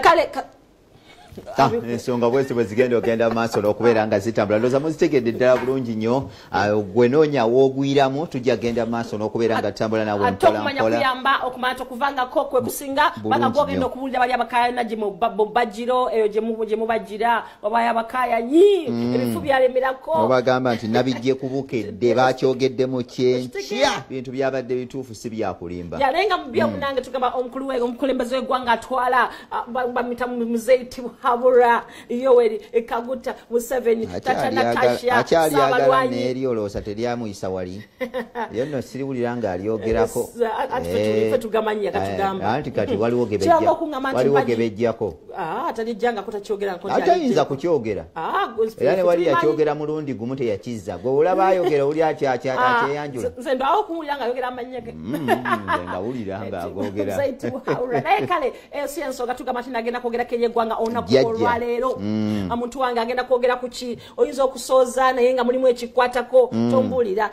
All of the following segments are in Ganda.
Kale ensonga bwezi bwe zigenda ogenda maaso n'okubeera nga zitambula, ndowooza muzitegedde ddala bulungi nnyo. Gwe noonya woogwiramu, tujja genda maaso n'okubeera nga tutambula nawe. Ate okumanya kuyamba okumanya tokuvangako kwe kusinga, banga gwogenda okubuulira bali abakaayana gye mubajiro eyo gye mubagira, wabayo abakaayanyi ebifu byalemerako. Obagamba nti nabijje kubukedde, bakyogedde mu kyenkya, bintu byabadde bituufu, si byakulimba. Naye nga mubyo munange tugamba omukulu omukulembeze w'eggwanga atwala bamita Muzeyi Tibuhaburwa Yoweri Kaguta Museveni, Tata Natasha. Akyali neeri, olowooza teryamuyisa wali ye nno siriwulira ng'alyogerako. Ffe tugamanyi yakatugamba. Anti kati waliwo gebejjako. Talijjangako, takyogerako. Atayinza kukyogera, era ne wali yakyogera mulundi gumu teyakizza. Gwe olaba ayogera oli akyeyanjula. Nze ndwawo okuwulira ng'ayogera amannya ge. Nze ngawulira ng'agogera. Naye kale si ensonga. Tugamba nti nagenda kwogerako eri eggwanga olunaku olwaleero. Omuntu wange agenda kwogera ku ki? Oyinza okusooza naye nga mulimu ekikwatako, tombuulira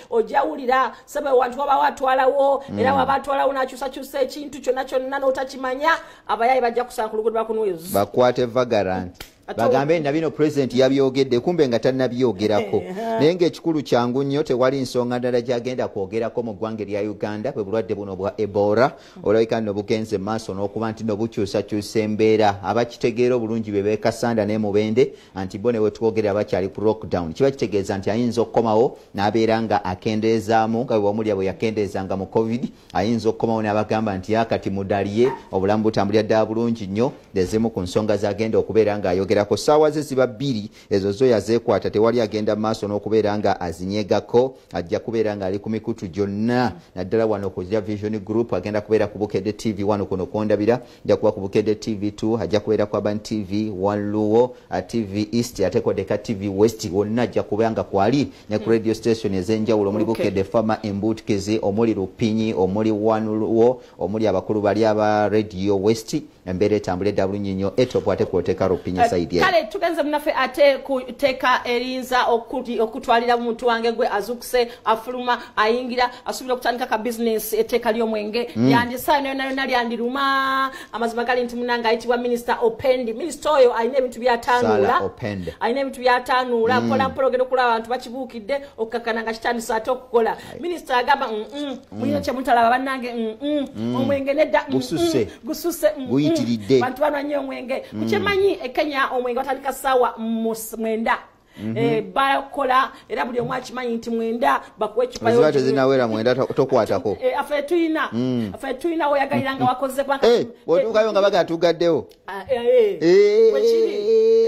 ojawulira sebe wantu wabawo atwalawo, era waba atwalawo n'akyusakyusa ekintu kyonna kyonna n'otakimanya, abayayi bajja kusanga ku luguudo bakunwezi. Bakwate vagrant, bagambe na bino president yabyogedde, kumbe nga tannabyogerako. Naye ng'ekikulu kyangu nnyo, tewali nsonga ndala gyagenda kwogerako mu ggwanga erya Uganda. Bwe bulwadde buno bwa Ebola, olabika nno bugenze maaso n'okuba nti no bukyusakyusa embeera. Abakitegeera obulungi be beekasanda ne Mubende anti bo ne wetwogerera bakyali ku lockdown. Kiba kitegeeza nti ayinza okukomawo n'abeera nga akendeezaamu nga bwe wamulya bwe yakendeezanga mu COVID. Ayinza okukomawo n'abagamba nti akati mudaliye, obulamu butambulira ddala bulungi nnyo. Ezimu ku nsonga zagenda okubeera ng'ayogerako, saawa ze ziba 2, ezo zo yazeekwata, tewali agenda maaso n'okubeera nga azinyegako. Ajja kubeera ng'ali ku mikutu gyonna, naddala wano ku Vision Group, agenda kubeera ku Bukedde TV wano kuno kwondabira, ajja kuba ku Bukedde TV 2, ajja kubeera ku Urban TV 1, Luwo TV East, ate Kodeka TV West, wonna ajja kubeera nga kwali, ne ku radio station ez'enjawulo omuli Bukedde Fama Embuutikizi, omuli Lupinyi, omuli Wanuwo, omuli abakulu bali aba Radio West. Embeera etambula edda bulungi nnyo etop, ate kwoteka Lupinyi side. Kale tugenze munaffe ate kuteeka eriyinza okutwalira muntu wange gwe azukuse, afuluma, ayingira, asuubira okutandika ka bizinesi. Etteeka ly'omwenge lyandisaayo nayo yonna lyandiruma. Amazima gali nti munange ayitibwa Minisita Opendi, minisita oyo alina ebintu byatanuula, alina ebintu byatanuula mpola mpola. Ogenda okulaba abantu bakibuukidde okukakkana nga kitandise ate okukola. Minisita agamba, "Mulina kyemutalaba bannange, omwenge nedda, gususe, bantu banwa nnyo omwenge." Kukyemanyi e Kenya omwenge batandika ssaawa 9. Bakola, era buli omu akimanyi nti 9 bakuwa ecupa. Tezinawera 9 tokwatako. Afe tuyina, afe tuyina weyagalira nga wakoze. Bwotuukayo nga baga tugaddewo.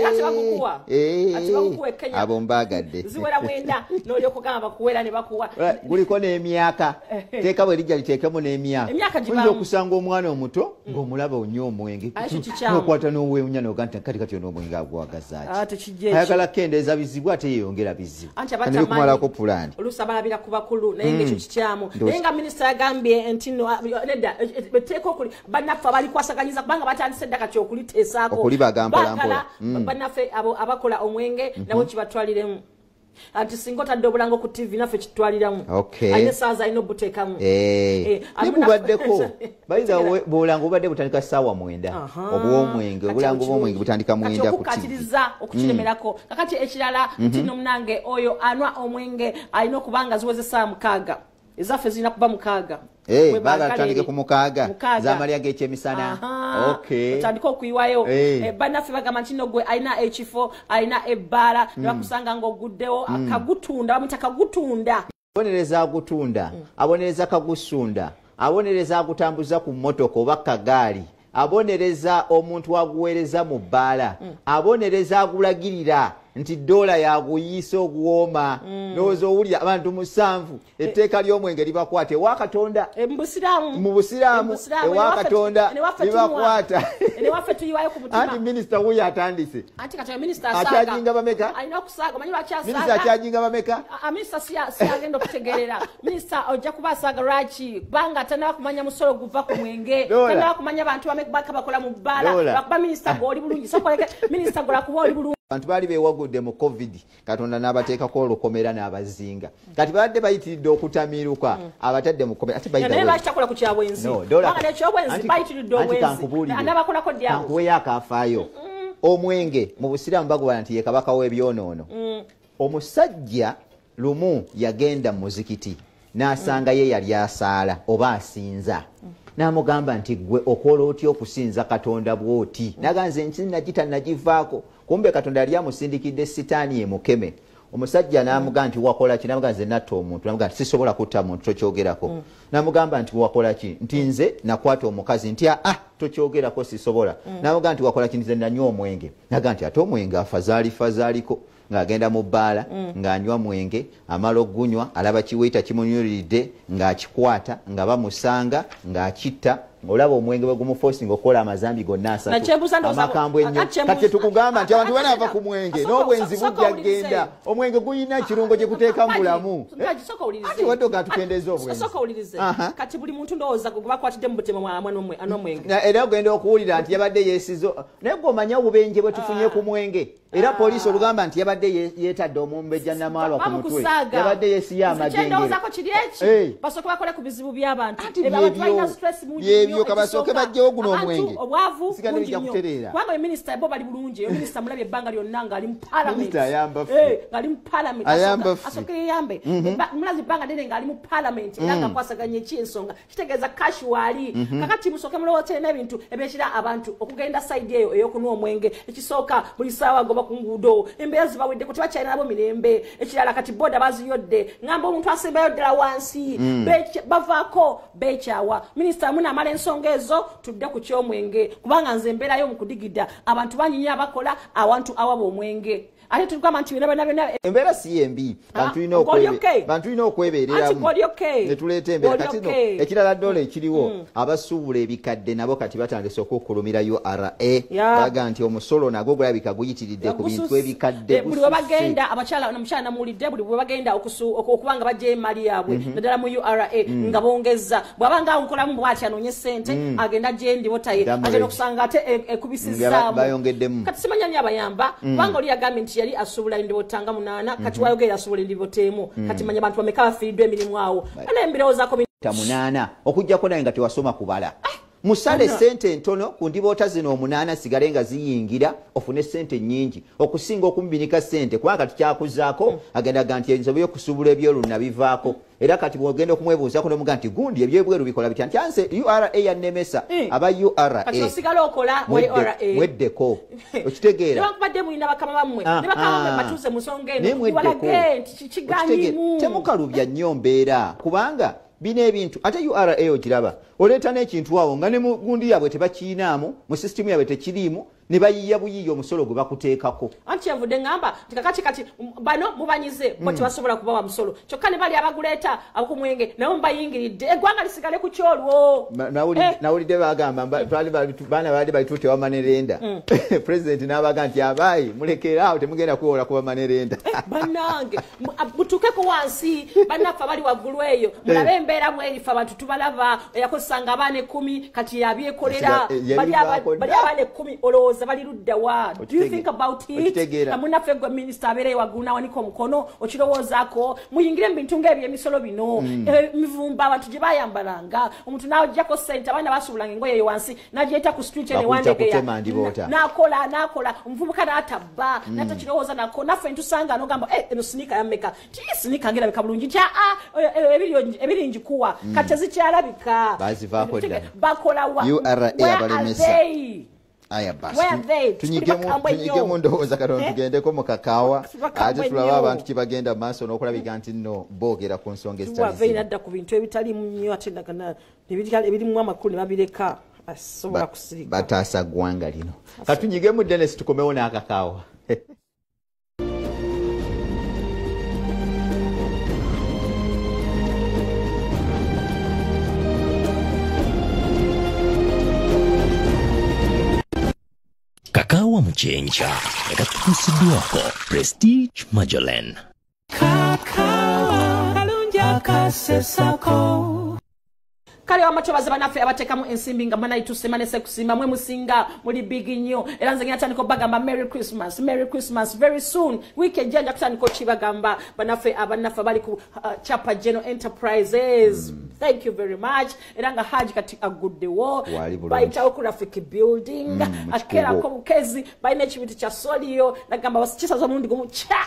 Tebakukuwa, tebakukuwa Kenya. Abo mbagadde. Ziwera 9 nolyoka ogamba bakuwera ne bakuwa. Guliko n'emyaka, teeka bwe lijja liteekemu n'emyaka. Oyinza okusanga omwana omuto ng'omulaba onywa omwenge, nokwata n'owewunya noga nti kati kati ono omwenge agwagazaaki? Ayagala kendeeza bizibu ate yeyongera bizibu kumalako pulaani. Oluusi abalabira ku bakulu, naye ngaekyo kikyamu. Naye nga minisita yagambye nti no nedda, etteeka okuli bannaffe abalikwasaganyiza, kubanga batandise dda kati okuliteesaako. Okulibaga mpolampola. Bannaffe abo abakola omwenge nabo kibatwaliremu, anti singa otadde obulango ku TV naffe kitwaliramu. Alina essaawa zalina obuteekamu. Nebubaddeko bayinza bulango bubadde butandika ssaawa 9 obwomwenge, obulango bwomwenge butandika 9 ku okukatiriza okukiremerako. Kakati ekirala nti nomunange oyo anwa omwenge alina okuba nga ziweze essaawa 6, ezaffe zirina kuba 6. Baagala tutandike ku 6 z'amalya g'ekyemisana. Otandike okuyiwayo. Bannaffe bagamba nti no gwe alina ekifo, alina ebbaala, ne bakusanga ng'oguddewo akagutunda, bamuyita kagutunda. Abonereza agutunda, abonereza kagusunda, abonereza agutambuza ku mmotoka oba kagaali, abonereza omuntu aguweereza mu bbaala, abonereza agulagirira nti dola yaguyiisa oguwooma. Ndowooza owulira abantu 7 etteeka ly'omwenge libakwata ewa Katonda. Mu Busiraamu, ewa Katonda libakwata. Anti minisita wuyo atandise akyajinga bameka? Minisita akyajinga bameka? Minisita siyagenda okutegeerera. Minisita ojja kuba asaaga lwaki, kubanga tanaba kumanya musolo guva ku mwenge, tanaba kumanya bantu bameka bakola mu bbaala. Lwakuba minisita gweoli bulungi, sokoleke minisita gwe lwakuba oli bulungi. Abantu baali beewagudde mu COVID, Katonda n'abateekako olukomera n'abazinga. Kati babadde bayitiridde okutamiiruka, abatadde mu kkomera. Ate by the Naye way, lwaki takola ku kyabwenzi? No, dola- Kubanga n'ekyobwenzi bayitiridde anti obwenzi. kankubuulire. Anabakolako ddi awo? Kankuweyo akafaayo. Omwenge mu Busiraamu bagubala nti ye kabaka w'ebyonoono. Omusajja lumu yagenda mu muzikiti n'asanga ye yali asaala oba asinza. N'amugamba nti ggwe okola otya okusinza Katonda bw'oti? N'agamba nze ensi nagita nagivaako. Kumbe Katonda yali amusindikidde sitaani emukeme. Omusajja n'amugamba nti wakola ki? N'amugamba nze natta omuntu. N'amugamba nti sisobola kutta muntu, tokyogerako. N'amugamba nti wakola ki? Nti nze nakwata omukazi. Nti ah, tokyogerako, sisobola. N'amugamba nti wakola ki? Nze nanywa omwenge. N'agamba nti ate omwenge afazaali fazaaliko. Ng'agenda mu bbaala, ng'anywa mwenge, amala okugunywa, alaba kiweita kimunyuliridde, ng'akikwata, nga bamusanga, ng'akitta. Olaba omwenge bwe gumuforcinga okukola amazambi gonna asatu. Nakyembuuza ndowooza- Amakambwe ennyo. Akyembuuza- Kati tukugamba nti abantu banaava ku mwenge, n'obwenzi sooka bujja kgenda. Omwenge gulina ekirungo gye guteeka mu bulamu. Mpaji, sooka owulirize. Ati wadde ogatukendeeza obwenzi. Sooka owulirize. Kati buli muntu ndowooza gwe bakwatidde mu butemu anwa mwenge. Era ogenda okuwulira nti yabadde yeesizo, naye gwe omanye obubenje bwe tufunye ku mwenge. Era poliisi olugamba nti yabadde yeetadde omumbejja Namaalwa ku mutwe, Bamukusaaga. yabadde yeesiye Nze amagengere. Kyendowoozako kiri eki, basooke bakole ku bizibu by'abantu. Anti Ebyo abantu byebyo. balina stress mungi Byebyo, nnyo, kabasooke ekisooka. baggyewo guno Abantu, omwenge. obwavu Sigadde bungi bijja nnyo. kutereera. Kubanga minisita bo bali bulungi. Minisita mulabye ebbanga lyonna ng'ali mu parliament. Minisita ayamba ffe. Ng'ali mu parliament. Ayamba ffe. Asooke yeyambe. Mulabye ebbanga ddene ng'ali mu parliament, era ng'akwasaganya eki ensonga, kitegeeza cash waali. Kakati musooke mulowooze n'ebintu ebyekira abantu okugenda side eyo ey'okunwa omwenge. Ekisooka, buli ssaawa goba ku nguudo, embeera zibaweddeko, tebakyalina nabo mirembe. Ekirala, kati boda baziyodde, ŋŋamba omuntu asembayo ddala wansi, bavaako beekyawa. Minisita munaamala ensonga ezo, tudde ku ky'omwenge, kubanga nze embeerayo mu kudigida abantu bangi nnyo abakola awantu awaba omwenge, ate tugamba nti byonna byonna byonna. Embeera si yembi. Ah, ng'oli okay? Bantu tulina Anti okwebeereramu ng'oli okay? ne tuleeta embeera. Ng'oli Kati no, okay? ekirala ddoola ekiriwo, abasuubula ebikadde nabo kati batandise okukkulumira URA. Baga nti omusolo nagwo gulabika guyitiridde ku bintu ebikadde. Buli we bagenda abakyala, omukyala namuwulidde, buli bwe bagenda okuba nga bajja emali yaabwe, naddala mu URA, nga bongeza. Bw'aba nga nkolamu bw'ati anoonye ssente, agenda gyendi botaye, Damage. agenda okusanga ate Nga ekubisizaamu. bayongeddemu. Kati simanya nnyo abayamba, kubanga oli yagambye nti yali asuubula endibota nga 8, kati wayogera asuubula endibota 1. Kati manya abantu bameka bafiiriddwa emirimu awo. Ana embirowoozaako Ta 8, okuggyako naye nga tewasoma kubala. Musale sente entono ku ndiboota zino 8, sigale nga ziyingira, ofune sente nnyingi okusinga okumubinika sente, kubanga kati kyakuzaako agendaga nti ensobi y'okusuubula ebyolunna bivaako. Era kati bwogenda okumwebuuzaako nomuga nti gundi ebyebweru bikola bitya, nti anse URA yannemesa. Aba URA Kati osigala okola wa URA. Mweddeko, okitegeera? Newankubadde mulina bakama bammwe, ne bakama bammwe batuuze mu nsonga Naye eno, mweddeko. mubalage nti Okitegeera? kiganyimu. Temukalubya nnyo mbeera, kubanga bino ebintu ate URA ogiraba oleeta n'ekintu awo nga ne mu gundi yaabwe tebakiinaamu, mu sisitimu yaabwe tekiriimu, ne bayiya buyiiya omusolo gwe bakuteekako. Anti kyenvudde ŋŋamba nti kakati kati bano mubanyize bo, tebasobola kubawa musolo, kyokka ne bali abaguleeta akumwenge nabo mubayingiridde, eggwanga lisigale ku kyolwo. Nawulidde bagamba baana baali balitutte wamanerenda, pulezidenti n'abaga nti abaayi mulekere awo, temugenda kwewola kuba manerenda. Bannange, mutuukeko wansi, bannaffe abali waggulu eyo, mulabe embeera bwerife. Abantu tubalaba, eyakozesanga abaana 10 kati yabyekolera. Yabivaako Bali dda. abaana 10 olowooza bali luddawa? Do you think about it? Okitegeera. Munnaffe gwe minisita abeereyo waggulu n'awanika omukono, okirowoozaako? Muyingire mu bintu ng'ebyemisolo bino, emivumba abantu gye bayambalanga, omuntu n'aggyako ssente, abaana basuubulanga engoye eyo wansi n'agiyeta ku street eno Bakuyita ewandegeya. kutema ndiboota. Nakola omuvubuka n'atabba n'atakirowooza nako. Naffe ntusanga nogamba, "Eh, eno sneaker yammeka?" Ti sneaker ng'erabika bulungi, nti aa ebiri njikuwa, kati tezikyalabika. Bazivaako ddala. Bakola wa? URA Where are abalemesa. they? Aya basi. Where are they? Bakambwe nnyo. Tunyigemu ndowooza katono, Eh? tugendeko mu kakaawa, Bakambwe ate tulabe nnyo. abantu kibagenda mu maaso n'okulabika nti nno boogera ku nsonga ezitali Wava zimu. inadda ku bintu ebitalimu nnyo, ate ebirimu amakulu ne babireka. Asobola kusirika. Bataasa ggwanga lino. Katunyigemu Dennis, tukomewo n'akakaawa. Kakaawa Mukyenkya ekatutuusiddwako Prestige Majolen. Kalungi akasesako. Kale wamatobaze banaffe abateekamu ensimbi nga manaitusema nesekusimba mwe musinga muli big nnyo. Era nze ngenda tandika obagamba Merry Christmas, Merry Christmas very soon. Wiiki ejja nja kutandika okibagamba banaffe abannaffe abali ku Chapa General Enterprises. Thank you very much. Era nga Haji kati aguddewo, bayitawo ku Rafiki Building, akeerako bukezi, balina ekibintu kya Solio, nagamba kisaza omulundi gumu kya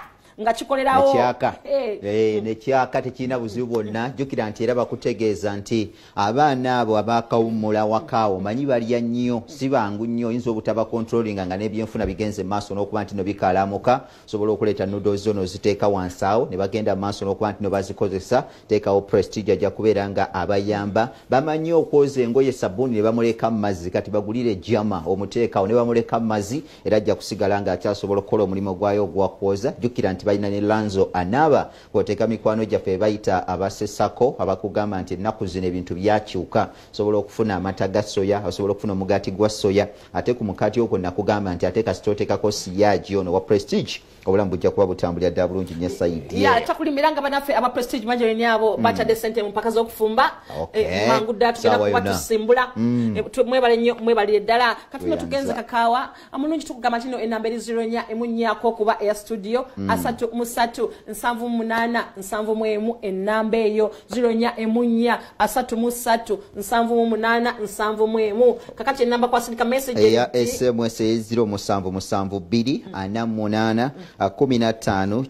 nga kikolerawo nekyaka tekirina buzibu bwonna. Jjukira nti era bakutegeeza nti abaana abo abakawummula wakaawo manyi balya nnyo, si bangu nnyo, oyinza obutaba controllinga nga n'ebyenfuna bigenze maaso n'okuba nti no bikalamuka. Osobola okuleeta noodles zo n'oziteeka wansi awo ne bagenda maaso n'okuba nti no bazikozesa. Teekawo Prestige, ajja kubeera nga abayamba. Bamanyi okwoza engoye sabbuuni ne bamuleka mu mazzi, kati bagulire jama omuteekawo ne bamuleka mu mazzi, era ajja kusigala nga akyasobola okukola omulimu gwayo ogwakwoza. Jjukira nti balina ne Lanzo anaaba bw'oteeka mikwano gyaffe bayita abasesako abakugamba nti ennaku zino ebintu byakyuka, osobola okufuna amata ga soya, osobola okufuna omugaati gwa soya, ate ku mukaati ogwo nakugamba nti ate kasita oteekako siyaagi ono wa Prestige, obulamu bujja kuba butambulira ddala bulungi nnyo. Saidi ya takulimira nga banaffe aba Prestige Margarine abo batadde sente mu mpaka z'okufumba, mangu ddala tugenda kuba tusimbula. Mwebale nnyo, mwebalire ddala. Kati no tugenze kakaawa amulungi, tukugamba nti no enamba eri 04 emunnyako okuba eya studio 3 3 78 71, enamba eyo 04 4 3 3 78 71. Kakati enamba kwasindika message eya SMS 0772 48 15 93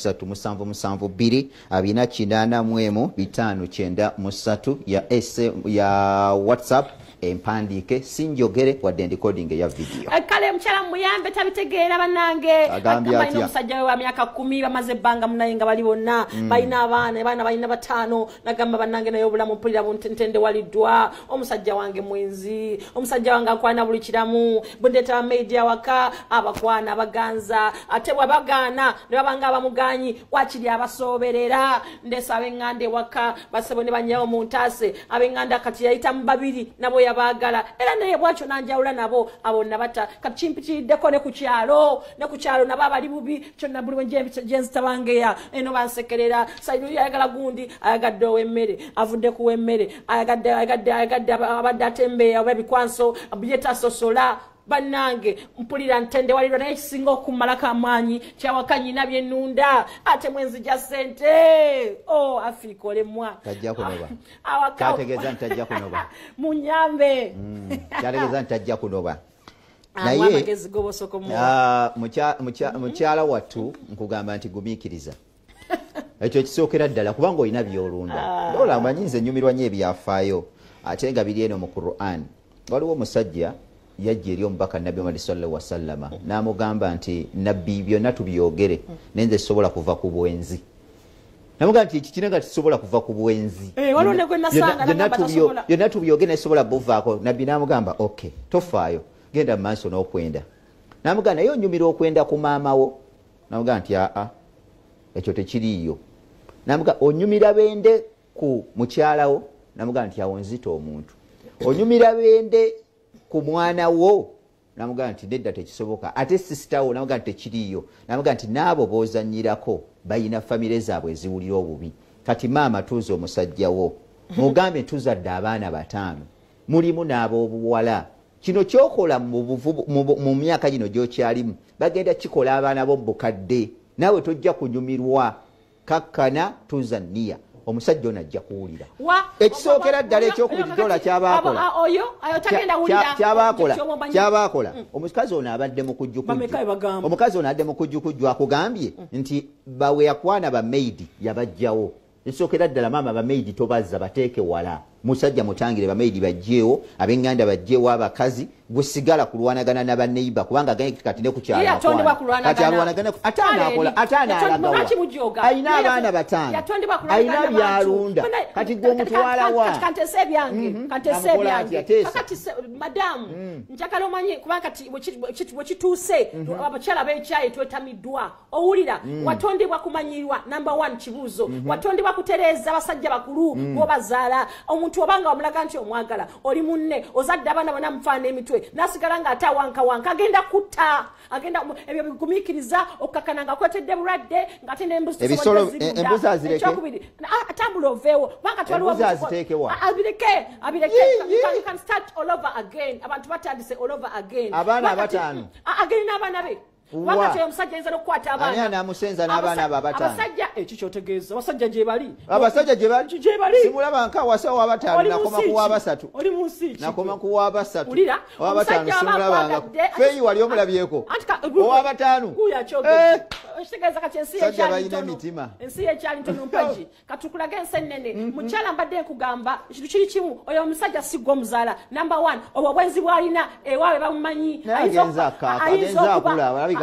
772 481 593 ya SM, ya WhatsApp empandiike sinjogere wadde encoding ya video. Kale mukyala muyambe tabitegeera bannange. Agamba omusajja we wa myaka 10 bamaze ebbanga munaye nga bali bonna balina abaana, abaana balina 5. Nagamba bannange naye obulamu mpulira buntende waliddwa, omusajja wange mwenzi, omusajja wange akwana buli kiramu, bwe ndeeta bamaidi awaka abakwana abaganza, ate bwabagaana ne babanga abamuganyi wakiri abasooberera. Ndeesa ab'eŋŋanda ewaka basebo ne bannyawo mu ntaase, ab'eŋŋanda kati yayitamu babiri nabo yabaagala, era naye bwatyo nanjawula nabo abo nabata. Kati kimpitiriddeko ne ku kyalo, ne ku kyalo nabo abali bubi kyonna buli gyenzitabangeya eno bansekerera. Saidi ayagala gundi, ayagadde ow'emmere, avudde ku w'emmere, ayagadde ayagadde ayagadde abadde atembeeya oba ebikwanso byetasosola. Bannange mpulira ntende walirwa, naye kisinga okumalako amaanyi kyawaka nyina byennunda ate mwenzija ssente. O Afrika olemwa, tajja kunoba. Kyategeeza nti tajja kunoba. Munyambe, kyategeeza nti tajja kunoba. Naye amagezi gobosoko mu mukyala wattu nkugamba nti gumiikiriza, ekyo kisookera ddala kubanga olina byolunda. Ola omanyi nze nnyumirwa nnyo ebyafaayo ate nga biri eno mu Quran. Waliwo omusajja yajja eri omubaka Nabbi Muhammad sallallahu alaihi wasallama n'amugamba nti nabbi byonna tubyogere naye nze sisobola kuva ku bwenzi. Namugamba nti ekikina nga tisobola kuva ku bwenzi, byonna tubyogere naye sisobola buvaako. Nabbi n'amugamba okay, tofaayo, genda mu maaso n'okwenda. N'amugamba naye onyumira okwenda ku maama wo? N'amugamba nti aa, ekyo tekiriiyo. N'amugamba onyumira bende ku mukyala wo? N'amugamba nti awo nzita omuntu. Onyumira bende ku mwana wo? Namugamba nti nedda tekisoboka. Ate sisita wo? Namugamba nti tekiriiyo. Namugamba nti n'abo b'ozannyirako balina famire zaabwe eziwulira obubi. Kati maama tuuza omusajja wo, mugambe tuzadde abaana 5, mulimu n'ab'obuwala. Kino kyokola mu myaka gino gy'okyalimu bagenda kikola abaana bo mu bukadde, naawe tojja kunyumirwa. Kakkana, tuuza nniya, omusajja ono ajja kuwulira. Ekisookera ddala ekyokubiri dola kyabakola kyabakola omukazi ono abadde mukujjukujju, omukazi ono adde mukujjukujju akugambye nti bawe yakwana bamaidi yabajjawo. Ekisookera ddala maama bamaidi tobazza, bateeke wala, musajja mutangire bamaidi bajjeewo, ab'eŋŋanda bajjeewo, abakazi gwe sigala kulwanagana n'abaneiba kubanga kati ne ku kyalo kati alwanagana ate anaakola ate anaalagawa, alina abaana 5, alina byalunda, kati gwe omutwala wa? Kantese ebyange, kantese ebyange. Kakati madamu njagala omanye kubanga kati bwekituuse abakyala b'ekyayi twetamiddwa. Owulira watondebwa kumanyirwa number 1 kibuuzo, watondebwa kutereeza abasajja bakulu b'obazaala. Omuntu obanga wamulaga nti omwagala, oli munne, ozadde abaana bonna mufaana emitwe, nasigala nga ate awankawanka agenda kutta, agenda ebyo bigumiikiriza okukakana nga akwetedde bulwadde ng'ate n'embuzi embuzi azireke. Ekyokubiri Tambula oveewo kubanga twaliwo abireke abireke. You can start all over again. Abantu batandise all over again. Abaana abataano ageni n'abaana be. Wakati omusajja ayinza n'okukwata abaana. Ani anaamusenza n'abaana abo abataano? Abasajja ekyo ky'otegeeza abasajja gye bali. Abasajja gye bali? Gye bali. Simulaba nka wasa ow'abataano nakoma ku w'abasatu. Oli mu nsi ki? Nakoma ku w'abasatu. Wulira ow'abataano simulabanga. Feeyi wali omulabyeko. Ow'abataano. Ekitegeeza kati ensi ekyali ntono. Ensi ekyali ntono mpagi. Katukulage ensi ennene. Mukyala mbadde nkugamba ekintu kiri kimu oyo omusajja si gwe omuzaala. Number 1 obwo obwenzi bw'alina ewaabwe bamumanyi. Agenza akula.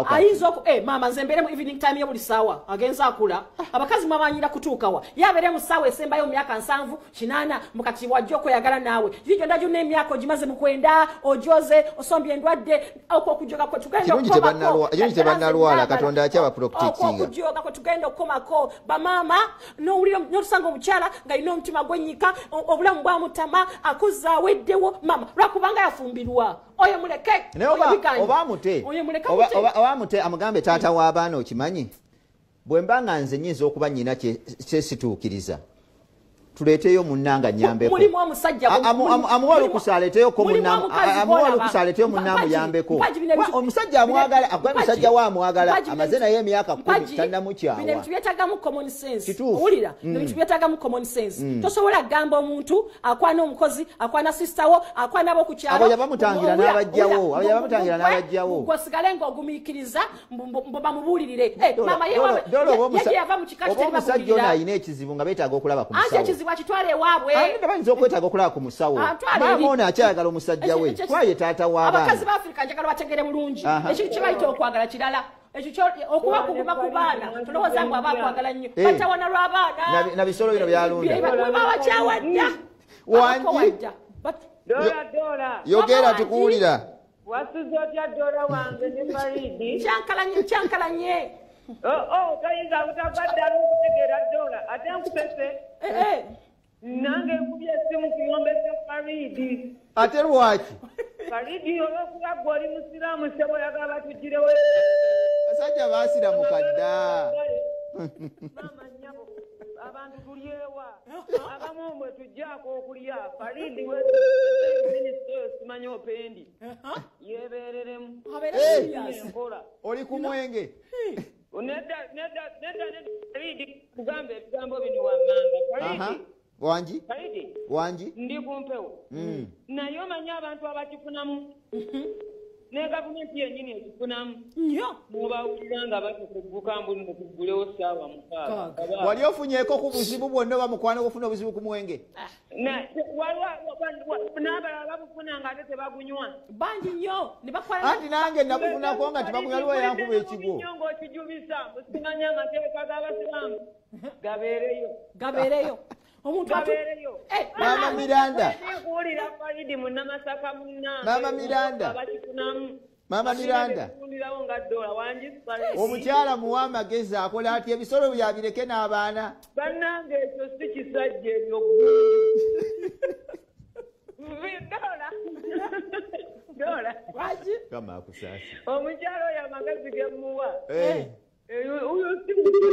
Ayinza mama nze mbeere mu evening time ye buli ssaawa agenza akula. Abakazi mwamanyira kutuukawa yabeere mu ssaawa esembayo mu myaka 7 8 mukati wajja okweyagala naawe giri gyonna gyonna emyaka ogimaze mu kwenda ojoze osombye endwadde okwo okujoga kwe tugenda okukomako. Kirungi tebannalwala Katonda akyabaprotectinga. Okwo okujoga kwe tugenda okukomako bamaama n'owulira n'otusanga omukyala ng'alina omutima gwennyika obulamu bwamutama akuzza aweddewo mama lwakubanga yafumbirwa oyo muleke. Oba amute amugambe taata w'abaana okimanyi bwe mba nga nze nnyinza okuba nnyina kyesituukiriza tuleeteyo munnanga nnyambeko. Amuwa olukusa aleeteyoko munna amuyambeko. Omusajja amwagala akuba musajja we amwagala amaze naye emyaka 10 tannamukyawa. Bino ebintu byetagamu common sense. Owulira ebintu byetagamu common sense. Tosobola kugamba omuntu akwana omukozi akwana sister wo akwana ab'oku kyalo. Abo yabamutangira n'abajjawo. Abo yabamutangira n'abajjawo. Gwe ng'ogumiikiriza bamubuulirire. Mama ye yava mu kika kitali omusajja ono alina ekizibu nga beetaaga okulaba ku musawo. Kitwale ewaabwe. Ate bayinza okwetaaga okulaba ku musawo. Maama ono akyayagala omusajja we kuba ye taata w'abaana. Abakazi ba Afrika njagala bategere bulungi. Ekintu kye bayita okwagala kirala. Ekyo okuba kuguma ku baana tolowooza mbu aba akwagala nnyo. Batawana lw'abaana. Na bisolo bino byalunda. Baba bakyawadda. Wangi. Dola dola. Yogera tukuwulira. Wasuze otya Dola wange ne Faridi? Kyankalanye kyankalanye. Toyinza butava ddala okutegeera Dola ate nkusese. Nange nkubye essimu kuyombesa Faridi. Ate lwaki? Faridi olw'okuba ggwe oli musiraamu ssebo oyagala batugirewo. Basajja baasiramuka dda. Maama nnyabo abantu tulyewa abamu mwe tujjaako okulya. Faridi minisita oyo simanyi opendi yeebeereremu. Enkola oli ku mwenge. Nedda nedda nedda Faridi kugamba ebigambo bino wammanga. Faridi wangi Faridi wangi ndi ku mpewo naye omanyi abantu abakifunamu ne gavumenti yennyini ekifunamu nnyo mubawulira nga batukuguka mbu mukuggulewo ssaawa 6. Wali ofunyeeko ku buzibu bwonna oba mukwano gufuna obuzibu ku mwenge? N'abalala babufuna nga ate tebagunywa bangi nnyo ne bakwala. Anti nange nabufunako nga tebagunywa lwa yankuba ekigwo nnyo ng'okijubisa musimanyi amateeka g'abasiraamu gabeereyo gabeereyo. Omuntu gabeereyo. Maama Miranda nkuwulira Faridi munnamasaka munnange. Maama Miranda abakifunamu. Maama Miranda omukyala muwa amagezi akola ati ebisolo byabireke n'abaana. Bannange ekyo si kisajja ebyo Dola Dola lwaki? Kama akusaasi. Omukyala oyo amagezi ge mmuwa oyo si musajja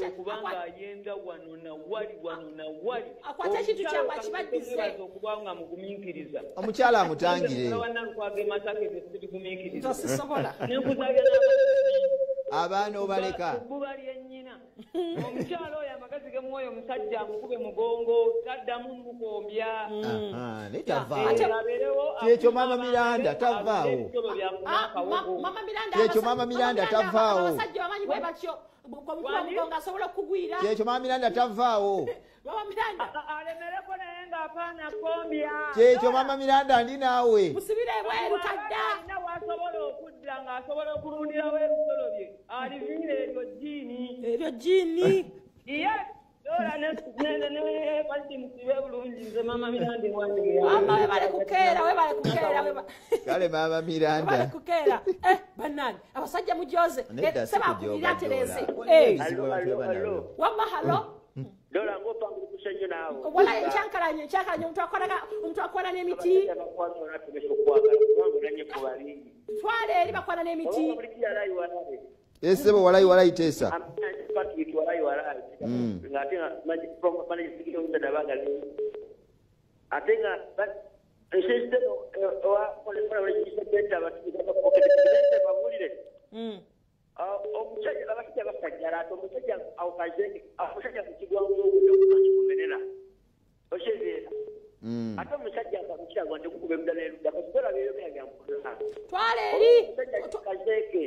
okubanga ayenda wano na wali wano na wali. Akwata ekintu kyabwe akibaddize. Okuba nga mugumiikiriza. Omukyala amutangire. Wannalukwaga e Masaka ebyo sibigumiikiriza. Sisobola. Nenkuzabya abaana obaleka. Bbuba lyennyina. Omukyala oyo amagezi ge muwa oyo omusajja amukube mugongo taddamu mukombya. Naye tavaawo. Kyekyo Maama Miranda tavaawo. Kyekyo Maama Miranda tavaawo. Abasajja bamanyi bwe batyo. Mugongo asobola okukugwira. Kyekyo Maama Miranda tavaawo. Maama Miranda alemereko naye ng'apaana kombya. Kyekyo Maama Miranda ndi naawe. Musibire ebweru tadda. Alina w'asobola okudda ng'asobola okulundirawo ebisolo bye. Aliviire eryo jjiini. Eryo jjiini. Ye Dola ne Faridi musibe bulungi nze Maama Miranda ewange. Maama webale kukeera webale kukeera. Kale Maama Miranda. Webale kukeera. Bannange abasajja mujoze. Seba akubira atereeze. Wamma halo. Dola ng'opangulukusa nnyo naawe. Wala enkyankalanye enkyankalanye omuntu akwana n'emiti. Twala eri bakwana n'emiti. Esebo walayi walayi teesa. Ng'ate nga management abanga ate nga ensisiteno babuulire omusajja abasajja basajjala ate omusajja omusajja kukigwanguokumerera osezeera ate omusajja akakukiragwa nti kukuba emudala erudda kasikola byeyogera byamukola twala eri kazeeke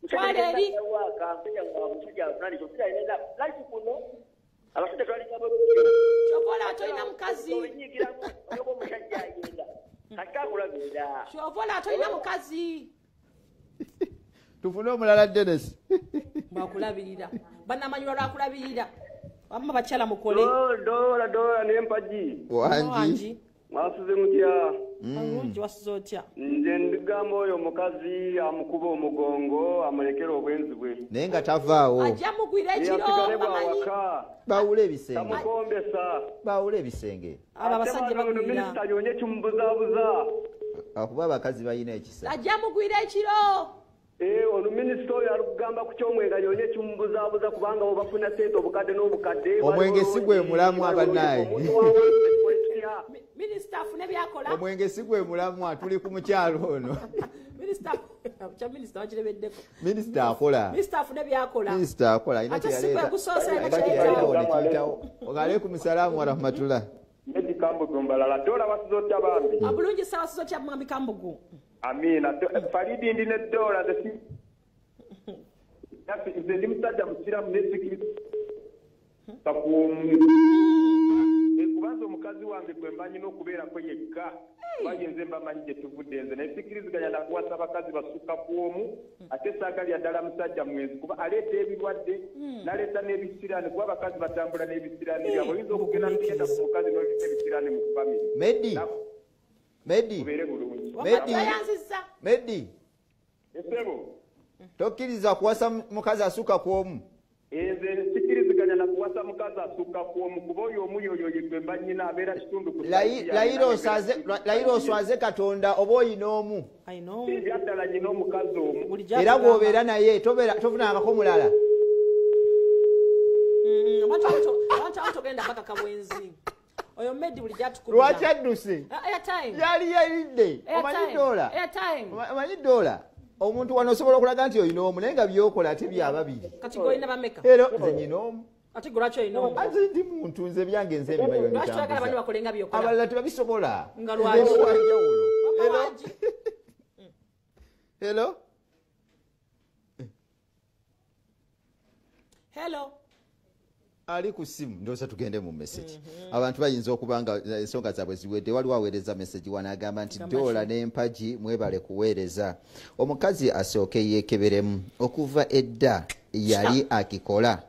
twala eri omusajja avunaanyizibwa kuno abasajja twalinga kyovola tolina mukazi onyigiramu olwoba omusajja ayenda kati akulabirira kyovola tolina mukazi tufune omulala Dennis bakulabirira banamanyirwa lwakulabirira wamma bakyala mukole Dola dola n'empagi wangi mwasuze mutya bulungi wasuze otya nze ndigamba oyo omukazi amukuba omugongo amulekere obwenzi bwe naye nga tavaawo ajja mugwira ekiro asigale bamanyi bwawaka bawula ebisenge tamukombesa bawula ebisenge abo abasajja bagwira minisita yonye kimubuzaabuza akuba abakazi balina ekisa ajja mugwira ekiro ono minisita oyo alikugamba ku kyomwenga yonye kimubuzaabuza kubanga bo bafuna sente obukadde n'obukadde Omwenge si gwe mulamwa bannaaye. Minisita afune byakola omwenge si gwe mulamwa tuli ku mukyalo ono minisita kya minisita wakirebeddeko minisita akola minisita afune byakola minisita akola alina Ate si kyeyaleeta gwe gusoose alina alina kyeyaleetawo ne kiyitawo waalaikum salaamu warahmatullah Medi Kambugu mbalala dola wasuze otya bambi bulungi sawa sizo kya mwami Kambugu amiina Faridi ndi ne dola nze nze ndi musajja musiraamu nesikiriza kuomu kubanza omukazi wange gwe mba nyina okubeerako yekka kuba nze mbamanyi gye tuvudde nze naye sikiriziganya nakuwasa abakazi basukka ku omu ate saagalya ddala musajja mwenzi kuba aleeta ebirwadde n'aleeta n'ebisiraani kuba abakazi batambula n'ebisiraani byabwe oyinza okugenda nogenda ku mukazi n'oleeta ebisiraani mu famire Medi Medi kubeere bulungi Medi. Wayanzizza Medi esebo tokkiriza kuwasa mukazi asukka ku omu nze sikiriziganya nakuwasa mukazi asukka ku omu kuba oyo omu yoyo ye gwe mba nnyina abeera kitundu ku layira oswaze Katonda oba oyina omu ayina omu ebyaddala nyina omukazi omu bulijjo era atugamba. bw'obeera naye tofunangako mulala Abantu abamu togenda paka kabwenzi oyo Medi bulijjo atukubira lwaki adduse Airtime yali yalidde omanyi Airtime. dola Airtime omanyi dola omuntu wano osobola okulaga nti olina omu naye nga byokola ate byababiri kati gwe olina bameka era nze nyina omu ate gwe lwaki olina omu ate ndi muntu nze byange nze ebimanyi lwaki toyagala banne bakole nga byokola abalala tebabisobola Nga lwaki? Nze ndi wanjawulo Wamma Hello? wangi. Hello? Hello ali ku ssimu ndowooza tugende mu message abantu bayinza okuba nga ensonga zaabwe ziwedde waliwo aweereza message wano agamba nti dola n'empagi mwebale kuweereza omukazi asooke yeekeberemu okuva edda yali akikola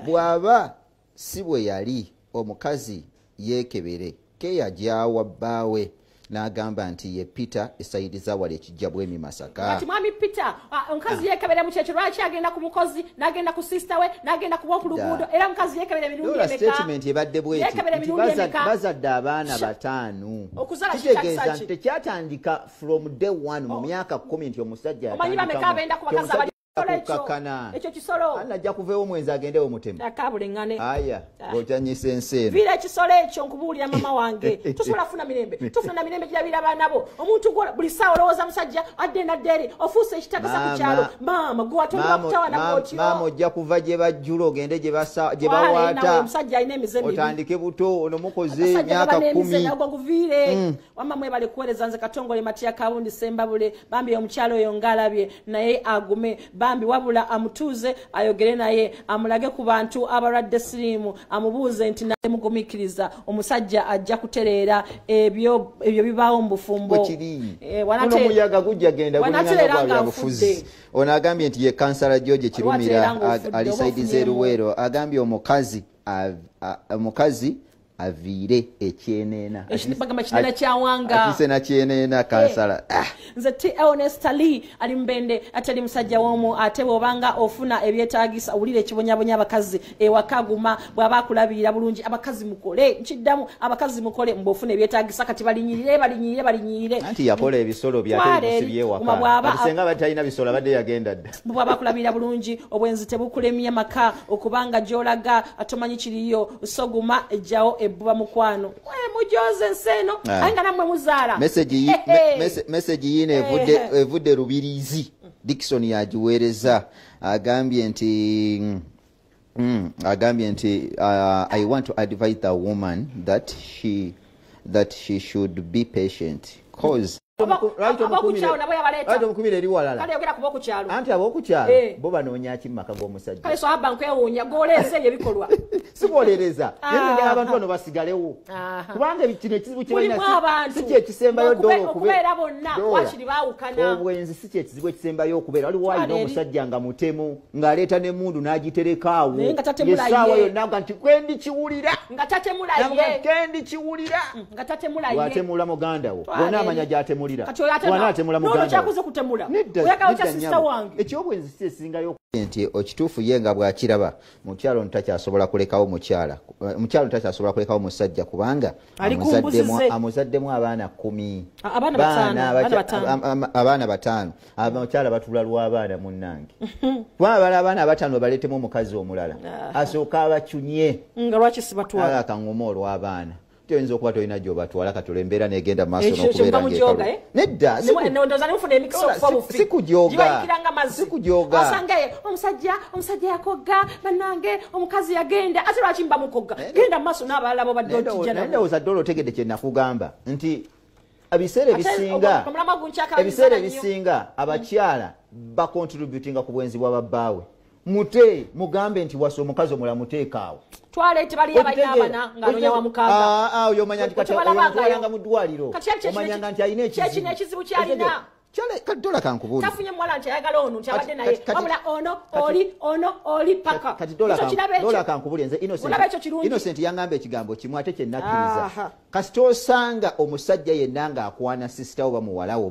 bw'aba si bwe yali omukazi yeekebere keya gyawa bbaawe n'agamba nti ye Peter esayiriza wali ekijja bwemi Masaka kati mwami Peter omukazi yeekebera mu kyekyo lwaki agenda ku mukozi n'agenda ku sister we n'agenda ku bw'oku luguudo era omukazi yeekebera emirundi Dola emeka statement ebadde bweti Yeekebera nti emirundi emeka bazadde abaana 5 Okuzaala kitegeeza kikyakisa nti ki? tekyatandika from day one mu myaka 10 nti omusajja omanyi bameka abenda ku bakazi abali kukakkana ekyo kisolo anajja kuveewo omwenzi agendewo mutemu akabulengane aya ng'okyanyisa ensi eno viira ekisolo ekyo nkubuulira mama wange tusobola kufuna mirembe tufuna na mirembe girabira abaana bo omuntu gwe buli ssaawa olowooza musajja adde nadde eri ofuuse ekitakasa ku kyalo maama gwe watondebwa kutawana bwotyo maama ojja kuva gye bajjula ogende gye Twala bawaata omusajja alina emize mibi otandike buto ono mukoze Abasajja emyaka baba n'emize 10 nagwo guviire wamma mwebale kuweereza nze Katongole Matiya Kabundi Sembabule bambi omukyalo oyo ng'alabye naye agume bambi wabula amutuuze ayogere naye amulage ku bantu abalwadde siriimu amubuuze nti naye mugumiikiriza omusajja ajja kutereera ebyo bibaawo mu bufumbo bwekiri guno muyaga gujja genda wanatereera gulingana gwa nga byabufuzi nfudde. ono agambye nti ye kansala George Kirumira Wanatereera ng'ofudde, ali oba saidi ofunyeemu. z'eruweero agambye omukazi omukazi Aviire ekyeneena bagamba kinene kyawanga atise na kyeneena kansala. Nze T. Ernest Ali ali mbende atali musajja w'omu, ate bw'obanga ofuna ebyetaagisa owulira ekibonyabonya abakazi ewaka, guma bw'aba akulabirira bulungi. Abakazi mukole, nkiddamu, abakazi mukole mbw'ofuna ebyetaagisa. Kati balinyirire, balinyirire, balinyirire. Anti yakola ebisolo byate ebisibye ewaka, kati senga abadde talina bisolo abadde yagenda dda. Bw'aba akulabirira bulungi, obwenzi tebukulemya maka, okubanga gy'olaga atomanyi kiriyo. Soguma ejjawo ebbuba mukwano mujoze ensi eno, aye nga nammwe muzaala. Message yiino evudde Rubirizi, Dickson yagiweereza, agambye nti I want to advise the woman that she should be patient cause Abokukyalo nabo yabaleeta. Omukumira eri walala. Kale yogera ku bokukyalo. Anti abokukyalo bo banoonya ki mu maka g'omusajja? Kale so abba nkwewuunya gw'oleeze ebyo ebikolwa. Sikuwolereza, naye njagala abantu bano basigalewo, kubanga kino ekizibu kye balina si kyekisembayo. Ddoola okubeera bonna wakiri baawukana. Obwenzi si kyekizibu ekisembayo okubeera. Waliwo alina omusajja nga mutemu, ng'aleeta n'emmundu n'agitereka awo Naye nga tatemula essaawa ye. yonna nga nti kwendi kiwulira, Nga tatemula ye. kendi kiwulira. Nga tatemula ye. Bw'atemula muganda wo, Twala bwonna eri. amanya gy'atemulira. Kati oyo ate Bw'ana atemula n'olwo muganda wo. kyakuze kutemula. Nedda, Oyagala otya nedda sister nnyabo. wange? Ekyobwenzi si esingayo nti okituufu ye nga bw'akiraba, mukyalo ono takyasobola kulekawo mukyala, mukyalo takyasobola kulekawo musajja kubanga Ali ku mbuzi ze. Amuzaddemu abaana 10. Abaana bataano, abaana bataano. Abaana bataano. Abakyala batula lw'abaana munnange, kubanga bala abaana abataano baleetemu omukazi omulala asooka abacunye. Nga lwaki sibatwala? Akaŋŋuma olw'abaana, toyinza okuba tolina gy'obatwala. Katula embeera n'egenda mu maaso Ekyo n'okubeera kye muva mujooga, ng'ekalu. eh? Nedda, Ndowooza ne mufuna emikisa Dola, okufa bufi. si kujooga. Gibayikira nga mazzi. Si kujooga. Osanga ye omusajja yakogga, bannange omukazi yagenda, ate lwaki muba mukogga? Genda mu maaso n'abalala bo badde ojijja Naye nabo. ndowooza ddoola otegedde kye nakugamba nti ebiseera Ate ebisinga omulamwa gunkyakalabiza ebiseera nnyo. ebisinga abakyala bacontributinga ku bwenzi bwa babbaawe. Mute mugambe nti wasa omukazi omulala, muteekaawo. Twala tebaliyo abalina abana ng'anoonya wa mukaaga. Oyo omanya nti kati oyo Tebalabanga omutwalanga mu ddwaliro, Kati ali omanyanga nti alina kyekino ekizibu. ekizibu ky'alina. Kati dola kankubuulire. Tafunye muwala nti ayagala ono nti abadde naye, wabula ono oli ono oli paka. Kati dola Ekyo kiraba ekyo. Dola kankubuulire, nze Innocent, Olaba ekyo kirungi. Innocent yangamba ekigambo kimu ate kye nakkiriza. Kasita osanga omusajja yenna ng'akwana sister oba muwala wo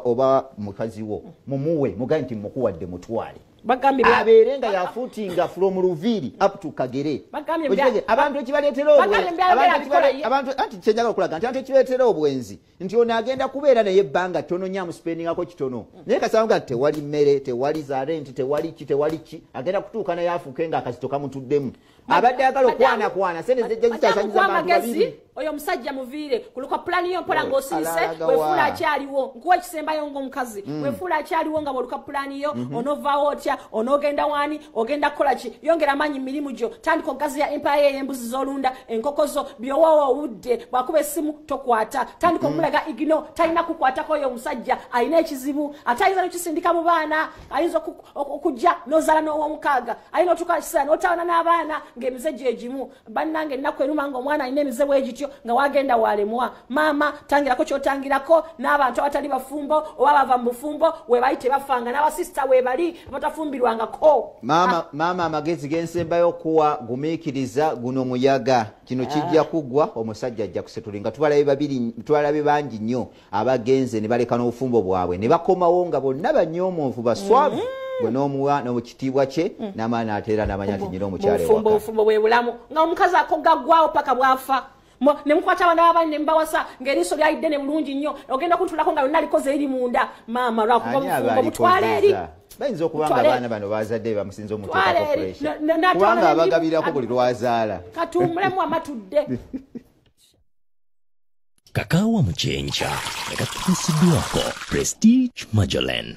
oba mukazi wo, mumuwe, mugambe nti mukuwadde, mutwale, Bagambye abeere nga yafuutinga from Luviiri up to Kagere. Bagambye Okitegeera? Abantu ekibaleetera Bagambye abantu abikola ye. Abantu anti kyenjagala okulaga nti abantu ekibeetera obwenzi nti ono agenda kubeera naye ebbanga ttono nnyo, amusipendingako kitono, naye kasanga nti tewali mmere, tewali za renti, tewali ki, tewali ki, agenda kutuuka naye afuuke nga akazito kamutuddemu. Abadde ayagala okwanakwana sente zijja zisaasaanyiza Kuwa abantu amagezi babiri. Oyo omusajja muviire kuluka pulani yo mpola Oh, ng'osirise. alalaga Wefuula wa. akyaliwo, nkuwa ekisembayo ng'omukazi, wefuula akyaliwo nga bw'oluka pulani yo, onovaawo otya, onoogenda waani, ogenda kukola ki? Yongera amaanyi mu mirimu gyo, tandika okugaziya empaya ey'embuzi z'olunda, enkoko zo, byowoowa owudde. Bw'akuba essimu tokwata, tandika omulaga igno. Talina kukwatako oyo omusajja, alina ekizibu, ate ayinza n'okisindika mu baana. Ayinza okujja n'ozaala n'owomukaaga, ayina otuuka kiseera n'otawana n'abaana ng'emize gye gimu. Bannange, ennaku eruma ng'omwana alina emize bwe gityo nga wagenda walemwa. Maama, tangirako kyotangirako n'abantu abatali bafumbo oba bava mu bufumbo webali tebafanga, n'abasisita webali abatafumbirwangako. Maama, maama, amagezi gensembayo okuwa, gumiikiriza guno muyaga, kino kijja kuggwa, omusajja ajja kusetulinga. Tubalabe babiri, tubalabe bangi nnyo abagenze ne baleka n'obufumbo bwabwe ne bakomawo nga bonna banyoomovu, baswavu, gwe n'omuwa n'omukitiibwa kye n'amaani, ateera n'amanya nti nyina omukyala Bufumbo, ewaka. Bufumbo bwe bulamu nga omukazi akogga ggwawo paka bwafa. Ne mukwata abaana b'abaana ne mubawasa ng'eriiso lyayidde ne bulungi nnyo, ogenda kuntulako nga yonna likoze eri munda. Maama, lwakuba Ani aba bufumbo butwale eri. alikozesa? Bayinza okuba nga Mutwale. abaana bano bazadde bamusinza Twale omuteekako eri. pressure, N'atwala kubanga n'emirimu. abagabirako buli lwazaala. Katuwummulemu amatudde. Kakaawa Mucyenca nga katutuusiddwako Prestige Majolen.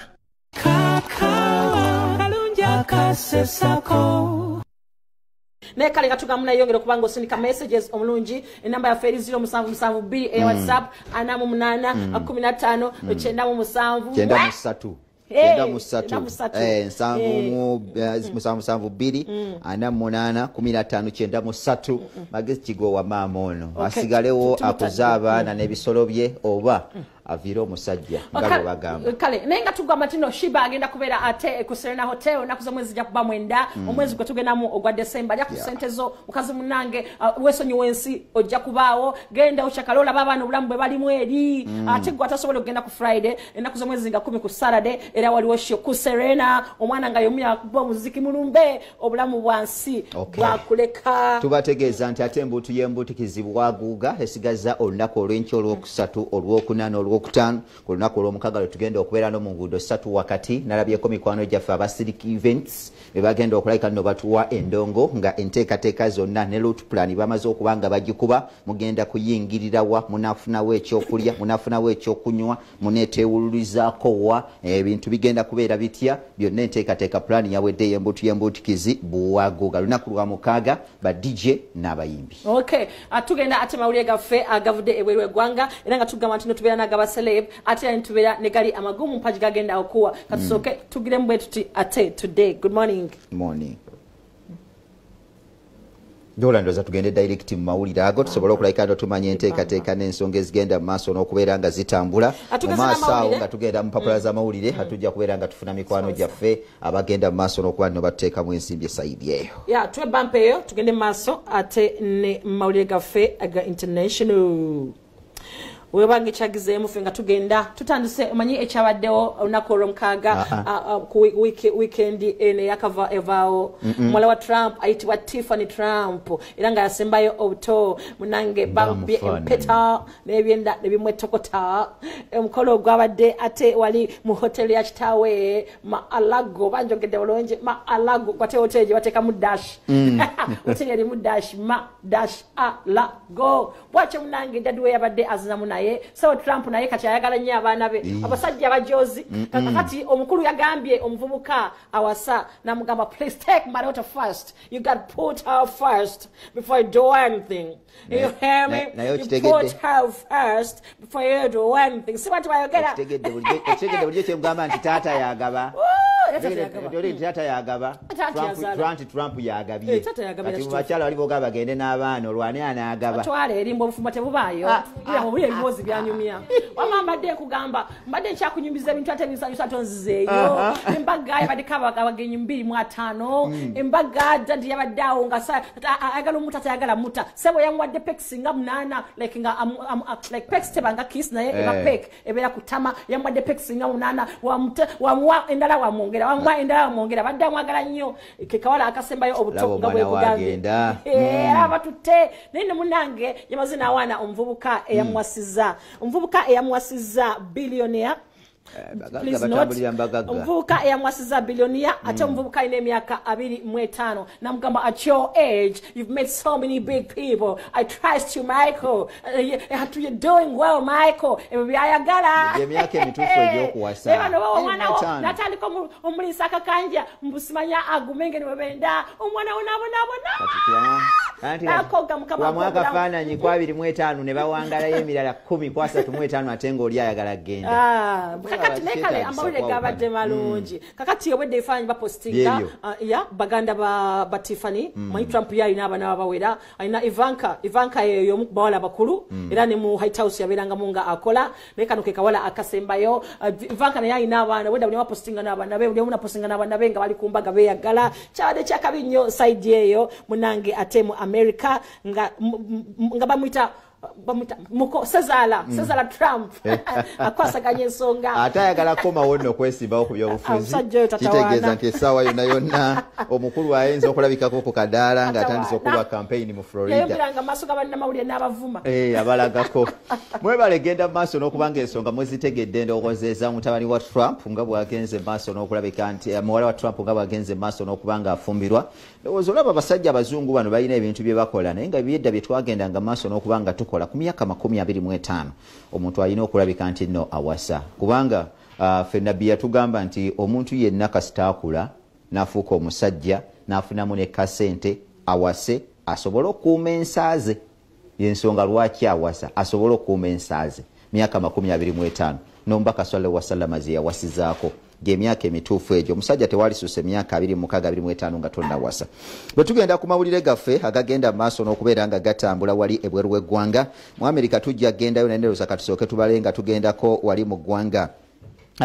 Kalungi akasesako. Naye kale nga tugamba munayongera okuba nga osindika messages omulungi, enamba yaffe eri 0772 eya WhatsApp 48 15 97. 93. Eh, 93. 93. 70 mu 772 48 15 93. Magezi kigowa maama ono, asigalewo Tumutadde. akuze abaana n'ebisolo bye oba Aviire omusajja nga bwe bagamba. Kale naye nga tugamba nti no Sheebah agenda kubeera ate ku Serena Hotel ennaku z'omwezi zijja kuba 9, omwezi gwe tugendamu ogwa December. Lya ku sente zo mukazi munnange, weesonyiwa ensi, ojja kubaawo. Genda okyakale olaba abaana obulamu bwe balimu eri. Ate gwe atasobola okugenda ku Friday, ennaku z'omwezi nga 10 ku Saturday era waliwo show ku Serena, omwana nga yomu yakuba omuziki mulumbe, obulamu bwansi bwakuleka. Tubategeeza nti ate embuutu y'embuutikizi bwaguuga esigaza olunaku olw'enkya olwokusatu, olwokuna n'olwokutaano. Ku lunaku olwomukaaga lwe tugenda okubeera no mu nguudo 3 wakati. Nalabyeko mikwano gyaffe aba Civic Events be bagenda okulabika nno batuwa endongo nga enteekateeka zonna ne route plan bamaze okuba nga bagikuba. Mugenda kuyingirira wa, munaafunawo ekyokulya, munaafunawo ekyokunywa, muneeteewululizaako wa, ebintu bigenda kubeera bitya, byonna enteekateeka plan yawedde y'embuutu y'embuutikizi bwaguuga. Lunaku lwa mukaaga ba DJ n'abayimbi. Okay, tugenda ate mawulire gaffe agavudde ebweru eggwanga, era nga tugamba nti no tubeera n'agaba celeb, ate era nitubeera ne gali amagumu mpagi gagenda okuwa. Katusooke tugiremu bwe tuti ate today. Good morning. Morning. Ndola ndowooza tugende direct mu mawulire ago tusobole okulabika nti tumanya enteekateeka n'ensonga ezigenda mu maaso n'okubeera nga zitambula. Mu Atugeze maaso awo n'amawulire. nga tugenda mu mpapula z'amawulire, atujja kubeera nga tufuna mikwano gyaffe abagenda mu maaso n'okuba nno batuteekamu ensimbi esayidi eyo. Ya tuwe bampa eyo tugende mu maaso ate ne mawulire gaffe aga international. Webanga ekyagizeemu ffe nga tugenda tutandise, omanyi ekyabaddewo olunaku olwomukaaga, ku weekend eno eyakava evaawo, muwala wa Trump ayitibwa Tiffany Trump, era nga yasembayo obuto munange, bamubye Bamufaananyi. empeta n'ebyenda ne bimwetokota. Omukolo ogwabadde ate wali mu hoteli ya kitaawe Ma-a-Lago, banjogedde bulungi, Ma-a-Lago, gwate hoteli gye bateekamu dash, hoteli erimu dash, ma dash a la go. Bwatyo munange daddy we yabadde azinamu naye. So Trump naye kati ayagala nnyo abaana be, abasajja abajozi. Kakati omukulu yagambye omuvubuka awasa namugamba, "Please take my daughter first. You got put her first before you do anything. You hear me? Naye You okitegedde. put her first before you do anything." Si bwati bayogera? Okitegedde bulijjo kyemugamba nti taata yagaba. Woo, era taata yagaba. Oli nti taata yagaba. Taata yazaala. Trump yagabye. Eh, taata yagabye, Kati mu kituufu. bakyala bali boogaba bagende n'abaana, olwani anaagaba? Twala erimba, obufumbo tebubaayo. Ira ebiboozi byanyumya. Wama mbadde nkugamba, mbadde nkyakunyumiza ebintu ate binsanyusa, tonzizeeyo. Embaga yabaddeko abagenyi 25. Embaga daddy yabadde awo nga ayagala omuta, tayagala muta. Sebo yamuwadde pecks nga 8, like nga like pecks tebanga kiss, naye eba peck ebeera ku ttama. Yamuwadde pecks nga 8, wamuwa endala, wamwongera, wamuwa endala, wamwongera. Badde amwagala nnyo, ke kawala akasembayo obuto Laba nga omwana bwekugambye. wagenda. Abatutte naye ne munange yamaze n'awaana omuvubuka eyamuwasizza, omuvubuka eyamuwasizza billionaire. Bagagga Please note, batambulira mu bagagga. Omuvubuka eyamuwasizza billionaire, ate omuvubuka alina emyaka 25. Namugamba, "At your age you've met so many big people. I trust you, Michael. You're doing well, Michael." Ebyo byayagala. Egyo emyaka emituufu egy'okuwasa. Naye bano bawa omwana wo 25. natandika omuliisa akakanja, mbusimanya agumenge ne bwebenda omwana wo nabonaabona. Anti Nakoga Mukama wamu akobulamu. akafaananyi ku 25 ne bawangalayo emirala 10 ku 35, ate ng'oli ayagala kgenda. Ah, kakati naye kale Kyetaagisa amawulire kwawukana. gabadde malungi. Kakati obwedde ebifaananyi bapostinga Byebyo. Ya baganda ba Tiffany. Manyi Trump ye alina abaana babawera, alina Ivanka. Ivanka yeyo y'omu ku bawala bakulu, era ne mu White House yabeerangamu nga akola, naye kano ke kawala akasembayo. Ivanka naye alina abaana. Obwedda buli omu apostinga n'abaana be, buli omu napostinga n'abaana be nga bali ku mbaga beeyagala. Kyabadde kyakabi nnyo side eyo munange ate mu America nga nga bamuyita muko sezaala, sezaala Trump akwasaganya ensonga. Ate ayagala kukomawo nno okwesimbawo ku byobufuzi. Omusajja oyo tatawaana. Kitegeeza nti essaawa yonna yonna omukulu ayinza okulabikako ku kadaala ng'atandise okuba kampeyini mu Florida. Yayongeranga maaso ga bannamawulire n'abavuma. Eh, abalagako mwebale genda mu maaso n'okubanga ensonga muzitegedde. Endowooza eza mutabani wa Trump nga bwagenze mu maaso n'okulabika nti muwala wa Trump nga bwagenze mu maaso n'okuba nga afumbirwa, ndowooza olaba abasajja abazungu bano balina ebintu bye bakola, naye nga byedda bye twagendanga mu maaso n'okuba nga tukola ku myaka 25 omuntu alina okulabika nti nno awasa, kubanga ffe nabbi yatugamba nti omuntu yenna kasita akula n'afuuka omusajja n'afunamu ne kasente awase asobole okukuuma ensaaze. Yensonga lwaki awasa, asobole okukuuma ensaaze. Myaka 25 n'omubaka sallallahu wasallama ze yawasizaako. Gyemyaka emituufu egyo omusajja tewalisusa emyaka 26 25 nga tonnawasa. Bwe tugenda ku mawulire gaffe agagenda maaso n'okubeera nga gatambula wali ebweru w'eggwanga mu Amerika, tujja gendayo naye ndowooza katusooke tubale nga tugendako wali mu ggwanga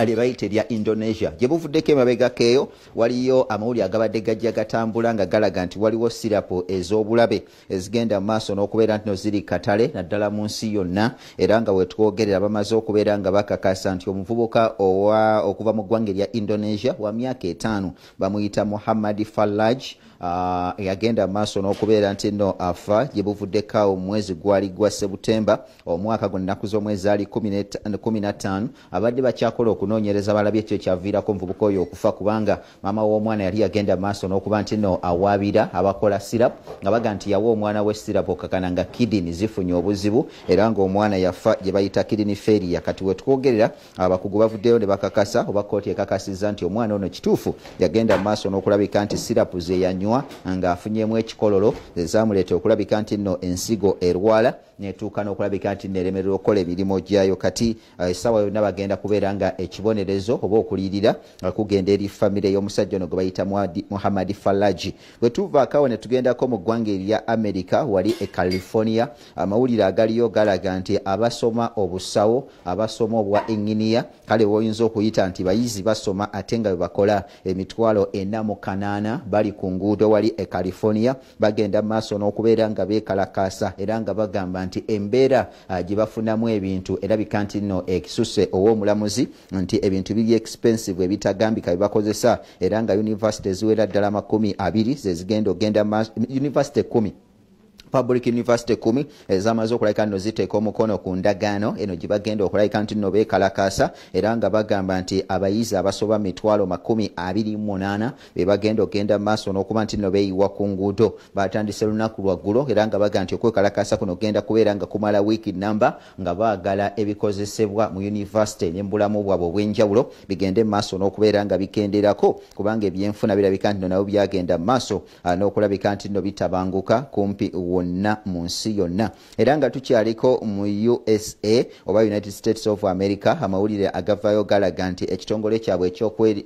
lye bayita erya Indonesia. Gye buvuddeko emabegako eyo waliyo amawulire agabadde gajja gatambula nga galaga nti waliwo sirapu ez'obulabe ezigenda mu maaso n'okubeera nti no ziri katale naddala mu nsi yonna, era nga wetwogerera bamaze okubeera nga bakakasa nti omuvubuka okuva mu ggwanga erya Indonesia wa myaka 5 bamuyita Muhammad Falaj, yagenda maaso n'okubeera nti nno afa gye buvuddeko awo mu mwezi gwali gwa Sebutemba omwaka guno, ennaku z'omwezi ali 15. Abadde bakyakola okunoonyereza balabye ekyo kyaviirako omuvubuka oyo okufa, kubanga maama w'omwana yali yagenda maaso n'okuba nti nno awaabira abakola syrup nga baga nti yawa omwana we syrup okakana nga kidney zifunye obuzibu era ng'omwana yafa gye bayita kidney failure. Kati wetwogerera abakugu bavuddeyo ne bakakasa oba kkooti ekakasizza nti omwana ono kituufu yagenda maaso n'okulabika nti syrup ze yanywa ng'afunyemu ekikololo ezamuleeta okulabika nti nno ensigo erwala netuuka n'okulabika nti neremererwa okukola emirimu gyayo. Kati essaawa yonna bagenda kubeera nga ekibonerezo oba okuliyirira kugenda eri famire y'omusajja ono gwe bayita Muhammad Falaji. Bwe tuvaako awo ne tugendako mu ggwanga erya America wali e California, amawulire agaliyo galaga nti abasoma obusawo, abasoma obwa engineer, kale woyinza okuyita nti bayizi basoma ate nga bwe bakola 408,000 bali ku nguudo wali e California, bagenda maaso n'okubeera nga beekalakaasa era nga bagamba nti embeera gye bafunamu ebintu erabika nti nno ekisuse ow'omulamuzi nti ebintu biri expensive ebitagambika bye bakozesa, era nga university eziwera ddala 20 ze zigenda ogenda university 10, public university 10 ezamaze okulabika nno ziteeka omukono ku ndagaano eno gye bagenda okulabika nti nno beekalakaasa, era nga bagamba nti abayizi abasoba 28,000 be bagenda okugenda maaso n'okuba nti nno beeyiwa ku nguudo. Batandise lunaku lwaggulo era nga baga nti okwekalakaasa kuno kugenda kubeera nga kumala wiiki namba, nga baagala ebikozesebwa mu university ne mu bulamu bwabwe obw'enjawulo bigende maaso n'okubeera nga bikenderako, kubanga ebyenfuna birabika nti nno nabo byagenda maaso n'okulabika nti nno bitabanguka kumpi wonna mu nsi yonna. Era nga tukyaliko mu USA oba United States of America, amawulire agavaayo galaga nti ekitongole kyabwe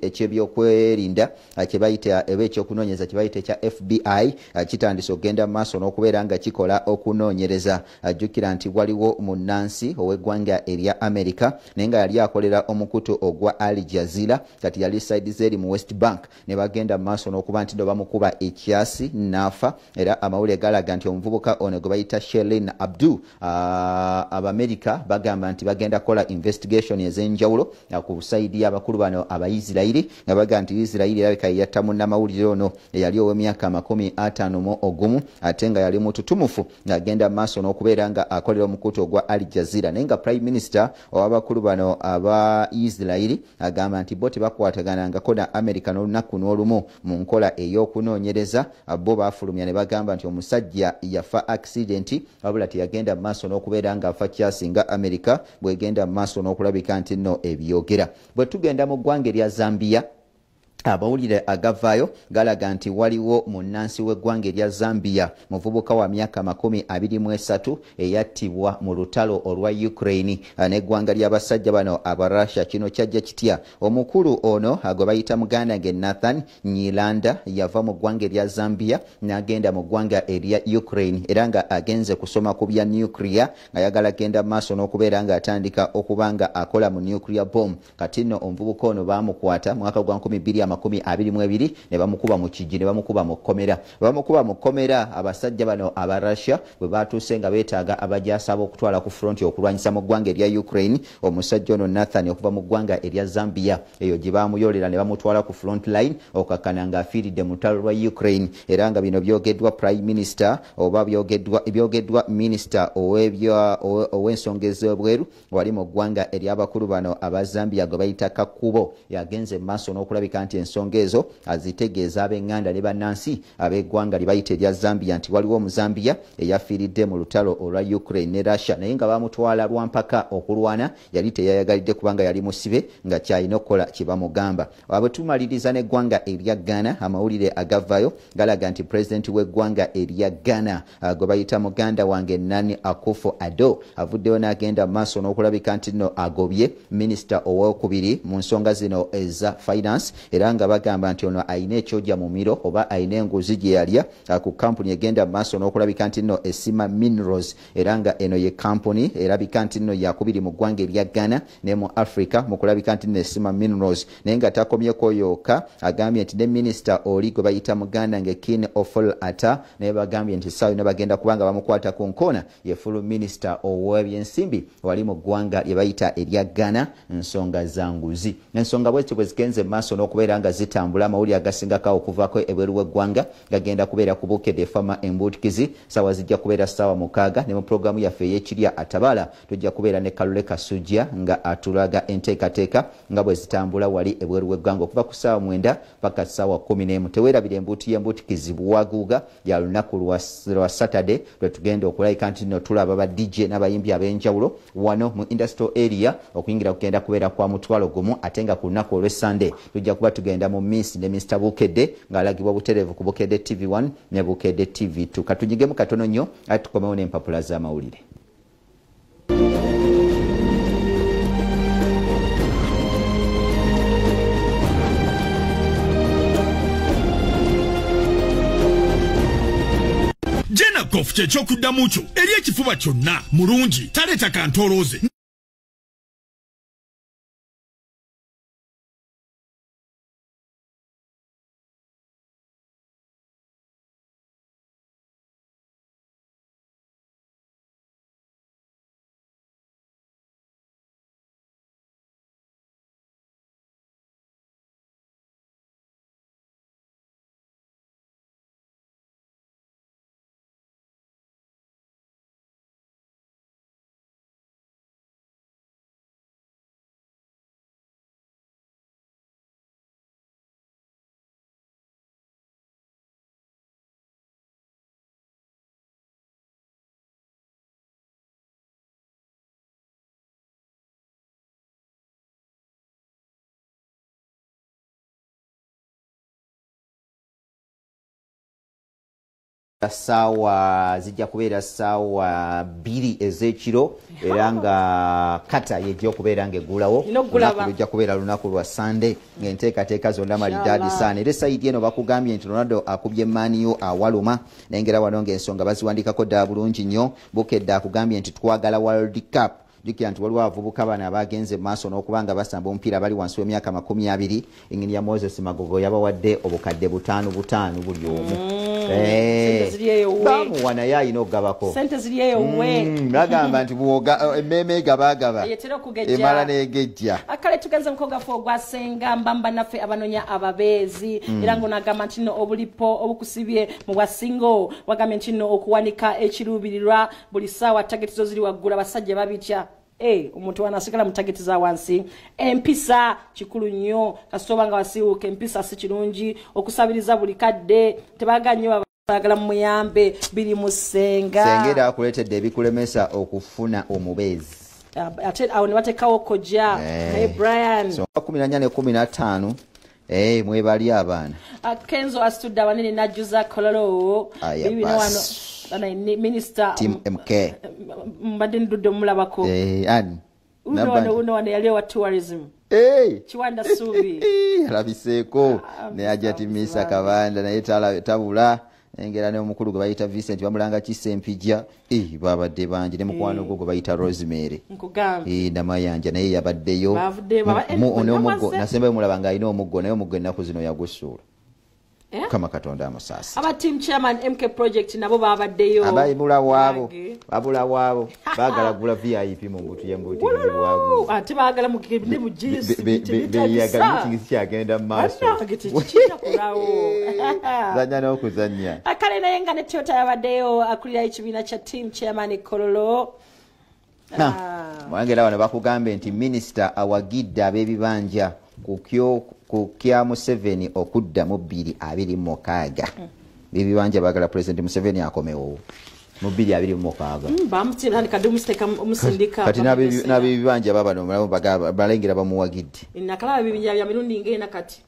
ekyebyokwerinda kyebayita eba ekyokunoonyereza kyebayita ekya FBI kitandise okugenda mu maaso n'okubeera nga kikola okunoonyereza. Jjukira nti waliwo munnansi ow'eggwanga erya America naye nga yali akolera omukutu ogwa Al Jazeera, kati yali side zeri mu West Bank, ne bagenda mu maaso n'okuba nti no bamukuba ekyasi n'afa. Era amawulire galaga nti omuvubuka ono gwe bayita Sherlin Abdu, Abamerika bagamba nti bagenda kukola investigation ez'enjawulo ku sayidi y'abakulu bano Abaisirairi, nga bagamba nti Isirairi erabika yatta munnamawulire ono eyali ow'emyaka 51 ate nga yali mututumufu ng'agenda maaso n'okubeera nga akolera omukutu ogwa Al Jazeera. Naye nga Prime Minister ow'abakulu bano aba Isirairi agamba nti bo tebakwataganangako na Amerika n'olunaku n'olumu mu nkola ey'okunoonyereza. Bo baafulumya ne bagamba nti omusajja yafa accident, wabula teyagenda maaso n'okubeera ng'afa kyasinga Amerika bwegenda maaso n'okulabika nti nno ebyogera. Bwe tugenda mu ggwanga erya Zambia, amawulire agavaayo galaga nti waliwo munnansi w'eggwanga erya Zambia muvubuka wa myaka 23 eyattibwa mu lutalo olwa Ukraine n'eggwanga ly'abasajja bano aba Russia. Kino kyajja kitya? Omukulu ono gwe bayita muganda nge Nathan Nyilanda yava mu ggwanga erya Zambia n'agenda mu ggwanga erya Ukraine, era nga agenze kusoma ku bya nuclear, ng'ayagala genda maaso n'okubeera ng'atandika okuba nga akola mu nuclear bomb. Kati nno omuvubuka ono baamukwata mwaka gwa 2022 ne bamukuba mu kigi ne bamukuba mu kkomera. Bamukuba mu kkomera abasajja bano aba Russia bwe batuuse nga beetaaga abajaasi ab'okutwala ku front okulwanyisa mu ggwanga erya Ukraine. Omusajja ono Nathan okuva mu ggwanga erya Zambia eyo gye baamuyolera ne bamutwala ku front line okakkana ng'afiiridde mu lutalo lwa Ukraine. Era nga bino byogeddwa Prime Minister oba byogeddwa Minister ow'ensonga ez'ebweru wali mu ggwanga ery'abakulu bano aba Zambia gwe bayita Kakubo, yagenze maaso n'okulabika nti nti ensonga ezo azitegeeza ab'enganda ne bannansi ab'eggwanga lye bayita erya Zambia nti waliwo Omuzambia eyafiiridde mu lutalo olwa Ukraine ne Russia, naye nga bamutwala lwampaka okulwana, yali teyayagalidde kubanga yali musibe nga kyalina okukola kye bamugamba. Bwe tumaliriza n'eggwanga erya Ghana, amawulire agavayo galaga nti pulezidenti w'eggwanga erya Ghana gwe bayita muganda wange Nani Akufo-Addo avuddeyo n'agenda mu maaso n'okulabika nti nno agobye minisita owokubiri mu nsonga zino eza finance, era nga bagamba nti ono alina ekyojja mu miro oba alina enguzi gye yalya ku kampuni egenda mu maaso n'okulabika nti nno esima minerals, era nga eno ye kampuni erabika nti nno yakubiri mu ggwanga erya Ghana ne mu Africa mu kulabika nti nno esima minerals. Naye nga takomyeko yokka, agambye nti ne minisita oli gwe bayita muganda nge Ken Ofori Atta naye bagambye nti essaawa yonna bagenda kubanga bamukwata ku nkona, ye fulu minisita ow'ebyensimbi wali mu ggwanga lye bayita erya Ghana, nsonga za nguzi. Ensonga bwezityo bwe zigenze mu maaso n'okubeera nga zitambula, amawulire agasingako okuvaako ebweru w'eggwanga gagenda kubeera ku Bukedde Fama Embuutikizi. Ssaawa zijja kubeera ssaawa 6, ne mu pulogulaamu yaffe ey'ekirya Atabaala tujja kubeera ne Kalule Kasujja nga atulaga enteekateeka nga bwe zitambula wali ebweru w'eggwanga okuva ku ssaawa 9 paka ssaawa 11. Teweerabira embuuti y'embuutikizi buwaguuga ya lunaku lwa Saturday lwe tugenda okulabika nti nno tulaba ba DJ n'abayimbi ab'enjawulo wano mu industrial area. Okuyingira kugenda kubeera kwa 1,000, ate nga ku lunaku olw'e Sunday tujja kuba tugenda mu Miss ne Mr Bukedde ng'alagibwa butereevu ku Bukedde TV1 ne Bukedde TV2. Katunyigemu katono nnyo ate tukomewo n'empapula z'amawulire. Jenakof kyekyokudamu kyo eri ekifuba kyonna mulungi taleeta kantolooze. Saawa zijja kubeera ssaawa 2 ez'ekiro, era nga kata yejja okubeera ng'eggulawo. Olunaku lujja kubeera lunaku lwa Sunday ng'enteekateeka zonna malidaadi saana. Era esayidi eno bakugambye nti Ronaldo akubye Man U awaluma, naye ngera wano ng'ensonga baziwandikako ddala bulungi nnyo. Bukedde akugambye nti twagala World Cup. Jjukira nti waliwo abavubuka bano abagenze mu maaso n'okuba nga basamba omupiira bali wansi w'emyaka 20. Engineer Moses Magogo yabawadde obukadde 5 buli omu. Bamuwa naye alina okugabako. Bagamba nti emmeeme egabagaba emala n'egejja. Kale tugenze mukogafu ogwa Ssenga Mbamba naffe abanonya ababeezi, era ng'onagamba nti nno obulipo obukusibye mu bwa singo, wagambye nti nno okuwanika ekiruubirirwa buli ssaawa tageti zo ziri waggulu, abasajja babitya. Omuntu wanasigala mu tageti za wansi. Empisa kikulu nnyo, kasita oba nga wasiiwuuka empisa si kirungi, okusabiriza buli kadde tebaagala nnyo baagala muyambe biri mu Ssenga. Ssenga era akuleetedde ebikulemesa okufuna omubeezi. Ate awo ne bateekawo kojja naye Brian. So 14 ne 15 mwebali abaana. Kenzo asitudde abanene n'ajjuza Kololo. Bibino wano Minister Team MK mbadde ndudde omulabako. Ani uno wano yali wa tourism. Kiwanda Subi alabiseeko ne Hajati Misa Kabanda naye tabula. Engera ne omukulu gwe bayita Vincent bamulanga Kisempijja, babadde bangi ne mukwano gwo gwe bayita Rosemary Namayanja naye yabaddeyo. Omuggo nasembayo mulaba nga alina omuggo, naye omuggo ennaku zino yagusuula. Kama Katonda amusaasi. Aba team chairman MK project nabo babaddeyo. Babula waabo baagala gula VIP mu mbutu y'embuti bwagu. Ate baagala mugende mu GC. Beyagala kyagenda mu maaso. Zanya n'okuzannya. Kale naye nga ne Toyota yabaddeyo akulira ekibiina kya team chairman Kololo. Mwangera bano bakugambe nti minisita awagidde ab'ebibanja ku kya Museveni okudda mu 2026. Bibibanja bagala President Museveni akomewo mu 2026. Bamutindika dumusiteka omusindika. Kati n'abibibanja babano balengera bamuwagidde. Nakalaba bibinja bya mirundi ngena kati.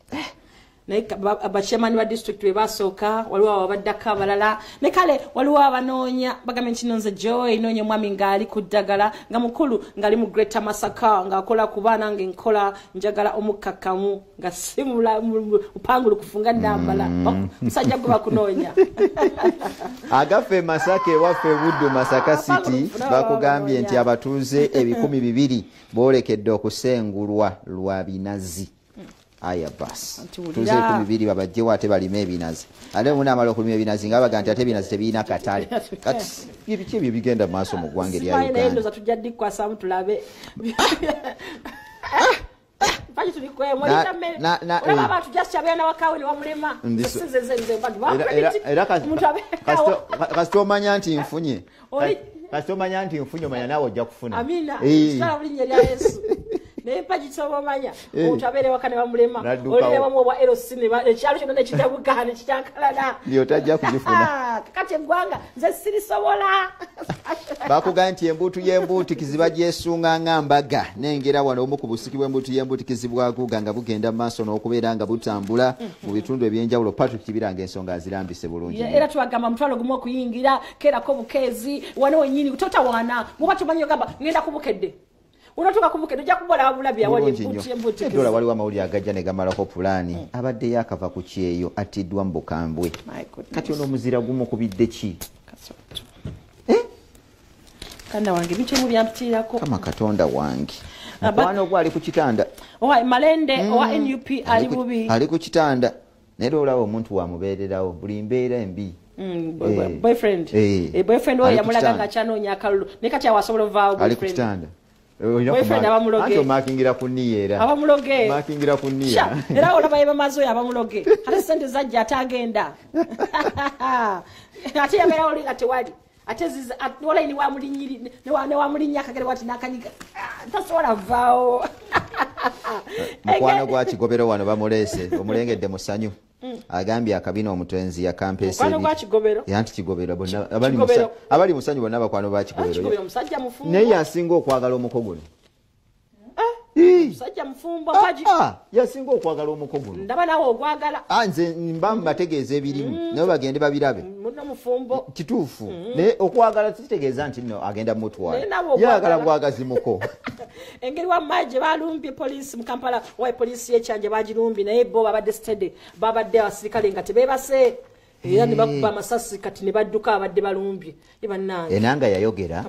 Naye abachairman wa district we basooka waliwo abaddako abalala ne kale waliwo abanoonya bagambye nti nonze Joy noonya omwami ng'ali ku ddagala nga mukulu ng'ali mu Greater Masaka ng'akola ku baana ng'enkola njagala omukkakkamu nga si mupangulukufu nga nnambala musajja gwe bakunoonya. Agaffe Masaka ewaffe Buddu Masaka City bakugambye nti abatuuze 2,000 boolekedde okusengulwa lwa binazi. Aya basi. Tuze 2,000 babajjewo ate balime ebinazi. Ate munaamala okulima ebinazi nga baga nti ate ebinazi tebirina katale. Kati biki ebyo bigenda mu maaso mu ggwanga erya Uganda? Uganda. Ndowooza tujja ddikwasaamu tulabe. Mpagi tulikwemu, olina mmere. Olaba abantu just abeera nawakaawe ne wamulema. Era kasita omanya nti nfunye. Kasita omanya nti nfunye omanya naawe ojja kufuna. Amina. Kitala mu linnya lya Yesu. Naye mpagi kisobola omanya omuntu abeera ewaka ne bamulema. Oli ne bamuwa obwa LC ekyalo kyonna ne kitabuka ne kityankalana. Yo tajja kugifuna. Kati eggwanga nze sirisobola. Bakugambye nti embuutu y'embuutikizi bagyesunga nga mbaga. Nengera wano omu ku busiki bw'embuutu y'embuutikizi bwaguuga nga bugenda mu maaso n'okubeera nga butambula mu bitundu eby'enjawulo. Patrick Kibiranga ensonga azirambise bulungi. Era tubagamba mutwalo gumu okuyingira keerako bukeezi wano wennyini totawaana muba tumanyi ogamba ngenda kubukedde. Unatoka kubukedde ojja kubola bulabi awali embuutu y'embuutikizi. Dola waliwo amawulire agajja ne gamalako pulaani abadde yakava ku kyeyo attiddwa mu bukambwe. Kati ono omuzira gumukubidde ki? Kanda wange bintu ebimu byampitirako. Kama Katonda wange. Mukwano gwe ali ku kitanda. Owa Malende owa NUP ali bubi. Ali ku kitanda. Naye olaba omuntu wamubeererawo buli mbeera embi. Boyfriend. Boyfriend oyo yamulaga nga akyanoonya akalulu. Naye kati awo asobola ovaawo Ali ku boyfriend. kitanda. Boyfriend abamuloge. Anti omakingira ku nniya era. Abamuloge. Omakingira ku nniya. Era olaba ye bamaze oyo abamuloge. Ate ssente zajja ate agenda. Ate yabeerawo oli nga tewali. Ate ziza wala ni wamulinyiri ne wamulinya akagere wati nakanyiga tasobola vaawo. Mukwano gwa Kigobero wano bamuleese omulengedde mu ssanyu. Agambye akabina omutenzi yakampeesa. Mukwano gwa Kigobero. Anti Kigobero bonna abali mu ssanyu bonna bakwano ba Kigobero. Kigobero musajja mufumbo. Naye yasinga okwagala omuko guno. Musajja mufumbo mpaji. Yasinga okwagala omuko guno. Ndaba naawe ogwagala. Nze mba mbategeeza ebirimu naye bagende babirabe. Muno mufumbo. Kituufu. Naye okwagala kitegeeza nti nno agenda mutwala. Yagala bwagazi muko. Engeri wamma gye balumbye poliisi mu Kampala, wa poliisi y'ekyanje bagirumbye naye bo babadde steady, babadde abasirikale nga tebeebase. Era ne bakuba amasasi kati ne badduka abadde balumbye. Ye bannange. Enanga yayogera,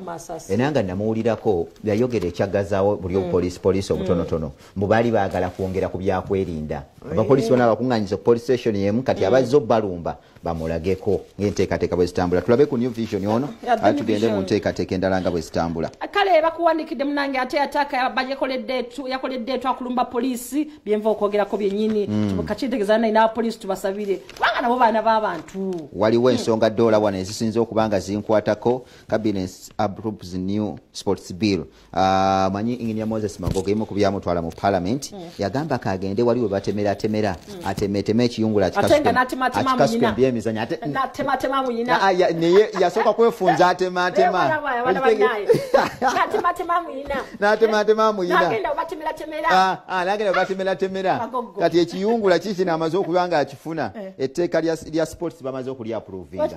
Enanga namuwulirako yayogera ekyagazaawo buli obupoliisi obutonotono. Mbu baali baagala kwongera ku byakwerinda. Abapoliisi bonna bakuŋŋaanyiza ku police station y'emu kati abazze obbalumba bamulageko ng'enteekateeka bwe zitambula. Tulabe ku New Vision ono, ate tugende mu nteekateeka endala nga bwe zitambula. Kale bakuwandiikidde munnange ate ataaka yakoledde etu akulumba poliisi byenva okwogerako byennyini. Kakitegeeza naye n'abapoliisi tubasabire kubanga nabo baana b'abantu. Waliwo ensonga dola wano ezisinze okuba nga zinkwatako. Cabinet approves new sports bill. Manyi Engineer Moses Magogo emu ku byamutwala mu parliament yagamba kagende waliwo batemeratemera atemeteme ekiyungula akikasuke ebyemizannyo ate n'atematema muyina. Naye yasooka kwefunza atematema. N'atematema muyina. N'atematema muyina. N'agenda obatemeratemera. N'agenda obatemeratemera. Kati ekiyungula kikino amaze okuba nga akifuna etteeka lya sports bamaze okulya approvinga.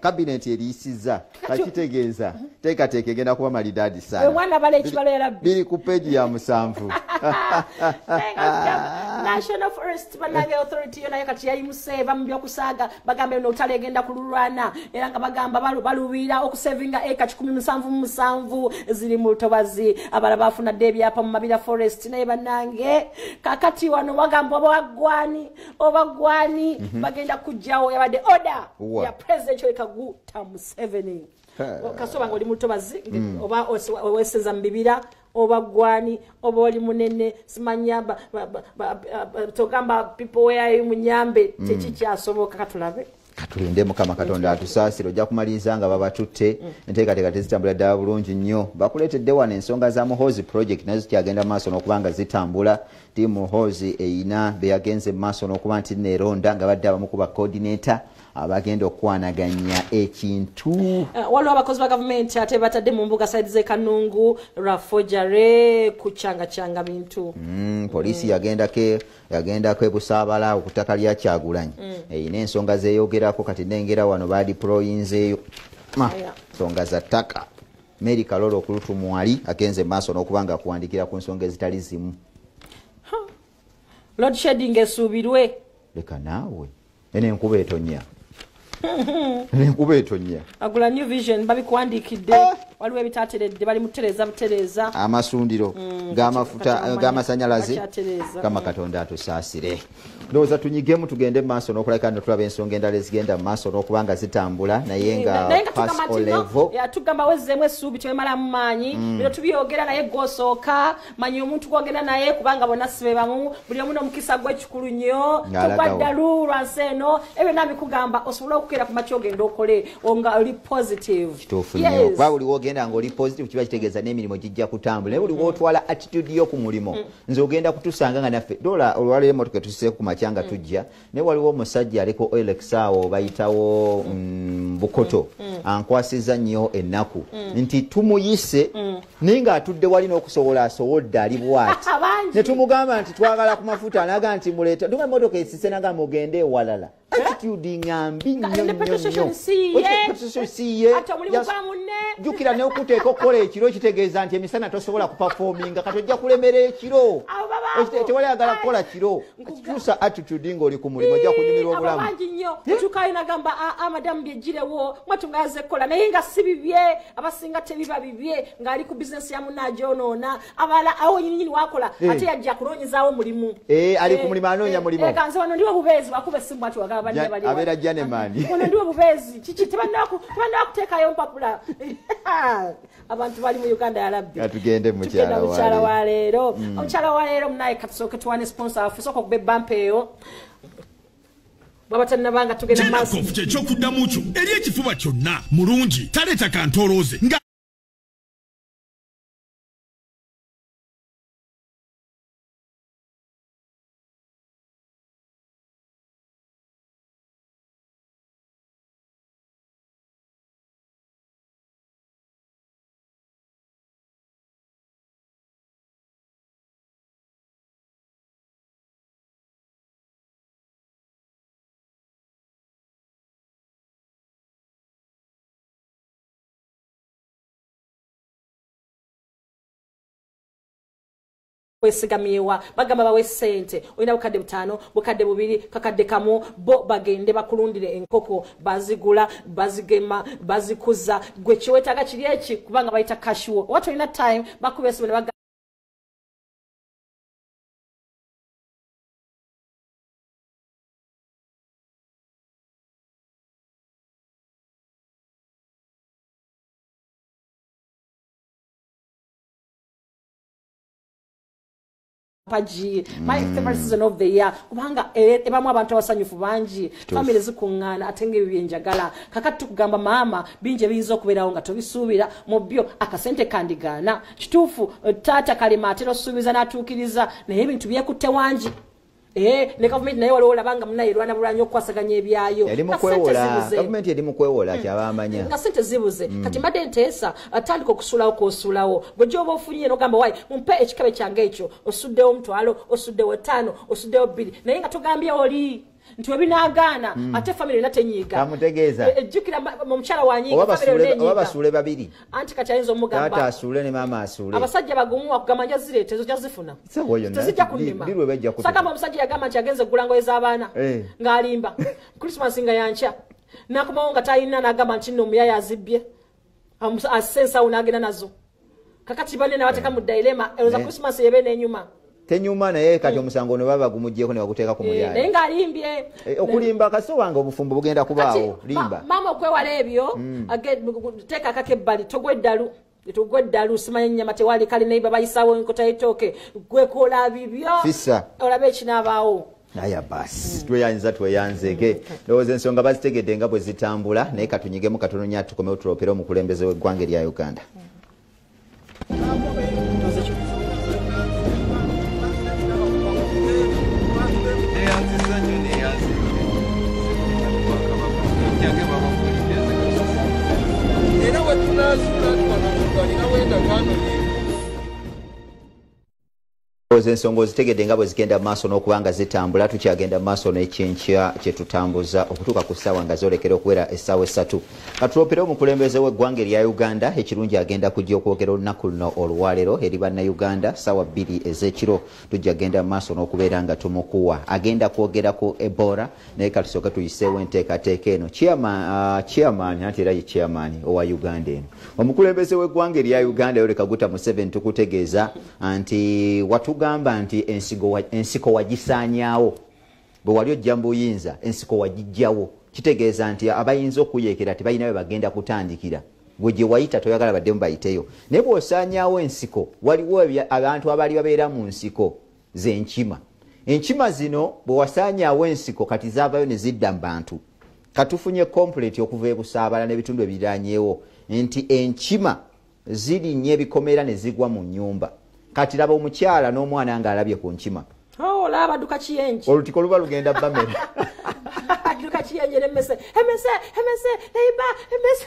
Cabinet eriyisizza kakitegeeza teekateeka egenda kuba malidaadi sana. Omwana bala ekibalo yalabbi. Biri ku peegi ya 7. National Forest Bannange Authority yo nayo kati yayimuse mu by'okusaaga bagamba eno olutalo egenda kululwana era nga bagamba baluubirira okusevinga eka 177 ziri mu lutobazi. Abalala bafuna dde ebyapa mu Mabira Forest. Naye bannange kakati wano bagamba oba gwani bagenda kujjawo yabadde order ya President Yoweri Kaguta Museveni. Kasoba nga oli mu lutobazi oba oweseza mu bibira oba gwani oba oli munene simanya togamba people where munyambe tekikyasoboka katulabe. Katulinde Mukama Katonda atusaasire. Ojja kumaliriza nga babatutte, enteekateeka tezitambula ddala bulungi nnyo. Bakuleetedde wano ensonga za Muhoozi project, nazo zikyagenda maaso n'okuba nga zitambula. Tiimu Muhoozi eyina be yagenze mu maaso n'okuba nti neeronda nga badde abamu ku ba coordinator abagenda okukwanaganya ekintu. Waliwo abakozi ba gavumenti ate batadde mu mbuga side z'e Kanungu Rafojare kucangacanga bintu. Poliisi yagendako ebusaabala ku ttaka lya Kyagulanyi, eyina ensonga zeeyogerako. Kati nengera wano badiployinzeeyo nsonga za ttaka. Mary Kalolo Okulutumwali agenze maaso n'okuba nga akuwandikira ku nsonga ezitali zimu. Load shedding esuubirwe. Leka naawe, eno enkuba etonya, enkuba etonya. Agula New Vision babikuwandiikidde, waliwo ebitateredde, bali mutereeza butereeza. Amasundiro g'amafuta g'amasanyalaze. Bakyatereeza. Kama Katonda atusaasire. Ndowooza tunyigemu tugende mu maaso n'okulabika no tulaba ensonga endala ezigenda mu maaso n'okuba nga zitambula, naye nga naye nga pass tugamba o nti no, level. Ya, tugamba wezzeemu essuubi, tewemalamu maanyi. Bino tubyogera, naye gw'osooka manya omuntu gwogenda naye, kubanga bonna si be bamu. Buli omu n'omukisa gw'ekikulu nnyo. Ng'alagawo. Togwa ddalu lwa nsi eno. Ebyo byonna bikugamba osobole okukeera ku makya ogenda okole nga oli positive. Kituufu nnyo, kuba buli wogenda nga oli positive kiba kitegeeza n'emirimu gijja kutambula. Naye buli wotwala attitude yo ku mulimu, nze ogenda kutusanga nga naffe dola olwaleero emotoka etusiseeko ku makya nga tujja, naye waliwo omusajja aliko Olex awo bayitawo Bukoto, ankwasiza nnyo ennaku nti tumuyise, naye ng'atudde wali n'okusobola asowodde ali bw'ati. Abangi. Ne tumugamba nti twagala ku mafuta, naga nti muleeta duga emotoka esise, naga mugende ewalala. Attitude nga mbi nnyo Ne nnyo petrol nnyo. station si ye. Petrol station si ye. Ate omulimu gwa munne. Jjukira n'okuteeka okukola ekiro kitegeeza nti emisana tosobola kuperforminga, kati ojja kulemera ekiro. Abo babaawo. Tewali ayagala kukola kiro. Kyusa attitude ng'oli ku mulimu, ojja kunyumirwa Abo obulamu. bangi nnyo. Otuukayo nagamba, "Aa, madamu, byeggirewo mwatu nga yaze kukola," naye nga si bibye. Abasinga tebiba bibye, ng'ali ku bizinesi ya munne agyonoona. Abalala awo nyininyini wakola, ate yajja kunoonyezaawo mulimu. Ali ku mulimu, anoonya mulimu. Kanze wano ndiwo bubeezi, wakuba essimu ati wagaba banne bali wano. Abeera Janemani. Wano ndiwo bubeezi, kiki tebannaba kuteekayo mpapula. Abantu bali mu Uganda, ya Rabbi. Katugende mu Tugenda mukyala mukyala wa wa leero. Omukyala wa leero munaye, katusooke tuwane sponsor waffe. Sooka okuba ebampa eyo bwaba tannabanga tugenda mu maaso. Genakofu kyekyokuddamu kyo eri ekifuba kyonna. Mulungi, taleeta kantolooze nga Kwesigamyewa bagamba bawe sente, olina 5,000, 2,000, 1,000, bo bagende bakulundire enkoko, bazigula, bazigema, bazikuza. Gwe kiwetaaga kiri eki, kubanga bayita kashiwo. Oba tolina time, bakuba esimu ne pagi. My favorite season of the year, kubanga ebamu abantu abasanyufu bangi, family zikuŋŋaana, ate nga ebyo byenjagala. Kakati tukugamba maama, bingi ebiyinza okubeerawo nga tobisuubira. Mu byo akasente kandigaana. Kituufu, taata kalema atera osuubiza n'atuukiriza, naye ebintu byekutte wangi. Ne gavumenti naye waliwo olaba nga munaye erwana bulwanyi okukwasaganya ebyayo. Eri mu Nga ssente kwewola. zibuze. Gavumenti eri mu kwewola, kyaba amanya. Nga sente zibuze. Kati mbadde nteesa, atandika okusuulawo kwosuulawo. Gwe gyoba ofunye nogamba, "Wayi, mumpe ekikabe kyange ekyo." Osuddewo 500, osuddewo 5, osuddewo 2, naye nga togambye oli nti webinaagaana ate famire yonna tenyiiga. Kamutegeeza. Ejjukira omukyala wanyiiga, Oba famire yonna basuule, oba enyiiga. basuule babiri. Anti kati ayinza Taata omugamba asuule ne maama asuule. Abasajja bagumu, akugamba nja zireeta ezo, jazifuna, Sawa yonna, tezijja kunnema. Di lwe bajja kutuka. Sagamba omusajja yagamba nti agenze kugula ngoye z'abaana ng'alimba, Christmas nga yankya, nakomawo nga talina, n'agamba nti nno omuyaya azibbye. Asse ensawo n'agenda nazo. Kakati banne nabateeka mu dilemma eroza. Christmas yebe n'enyuma. Tenyuma, naye kati omusango ono baba gumuggyeko ne baguteeka ku Naye muyaaya. ng'alimbye. Okulimba kasita wange obufumbo bugenda kubaawo. Kati, Limba. maama okwewala ebyo, teeka akaka ebbali, togwa eddalu, togwa eddalu. Simanya ennyama tewali, kale naye babayisaawo enkota y'ettooke. Gwekola bibyo. Fissa. Olabe ekinaabaawo. Aya basi tweyanza tweyanzege ndowooza ensonga bazitegedde nga bwe zitambula, naye katunyigemu katono nnyo tukomewo tulopere omukulembeze w'eggwanga erya Uganda. Ensonga ozitegedde nga bwe zigenda mu maaso n'okuba nga zitambula. Tukyagenda mu maaso n'ekyenkya kye tutambuza okutuuka ku ssaawa nga zoolekera okuwera essaawa 3. Katulopere omukulembeze w'eggwanga erya Uganda. Ekirungi agenda kujja okwogera olunaku luno olwaleero eri bannayuganda ssaawa 2 ez'ekiro. Tujja genda mu maaso n'okubeera nga tumukuwa, agenda kwogera ku Ebola, naye katusooke tuyiseewo enteekateeka eno. Chairman anti era ye chairman owa Uganda eno, omukulembeze w'eggwanga erya Uganda Yoweri Kaguta Museveni, tukutegeeza nti watugamba nti ensiko wagisaanyaawo bwe wali ojja mu buyinza, ensiko wagijjawo. Kitegeeza nti abayinza okuyeekera tebalina we bagenda kutandikira, gwe gye wayita toyagala baddemu bayiteyo. Naye bw'osaanyaawo ensiko, waliwo abantu abaali babeera mu nsiko z'enkima. Enkima zino bwe wasaanyaawo ensiko kati zaavayo ne zidda mu bantu. Katufunye complete okuva e Busaabala n'ebitundu ebiriranyeewo nti enkima zirinnya ebikomera ne zigwa mu nnyumba. Kati laba omukyala n'omwana ng'alabye ku nkima. Olaba adduka kiyenje, olutiko luba lugenda bamera. Adduka kiyenje n'emmese, emmese, emmese, neiba emmese.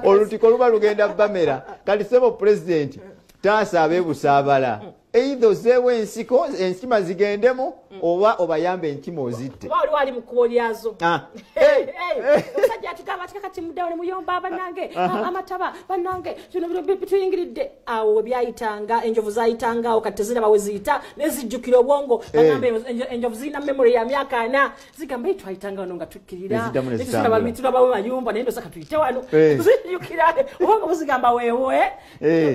Olutiko luba lugenda bamera. Kati ssebo pulezidenti, taasa ab'e Busaabala, either ozeewo ensiko enkima zigendemu oba obayambe enkima ozitte. Oba waliwo ali mu kkubo lyazo. Omusajja atugamba ati kakati muddawo ne muyomba, bannange amataba, bannange kino bituyingiridde. Awo we byayitanga, enjovu zayitanga awo, kati teziraba we ziyita, ne zijjukira obwongo. Bagamba enjovu zirina memory ya myaka 4, zigamba twayitanga wano nga tukkirira, Neziddamu ne zitambula. Tulabawo mayumba, naye ndosa katuyite wano. Zijjukira obwongo buzigamba weewe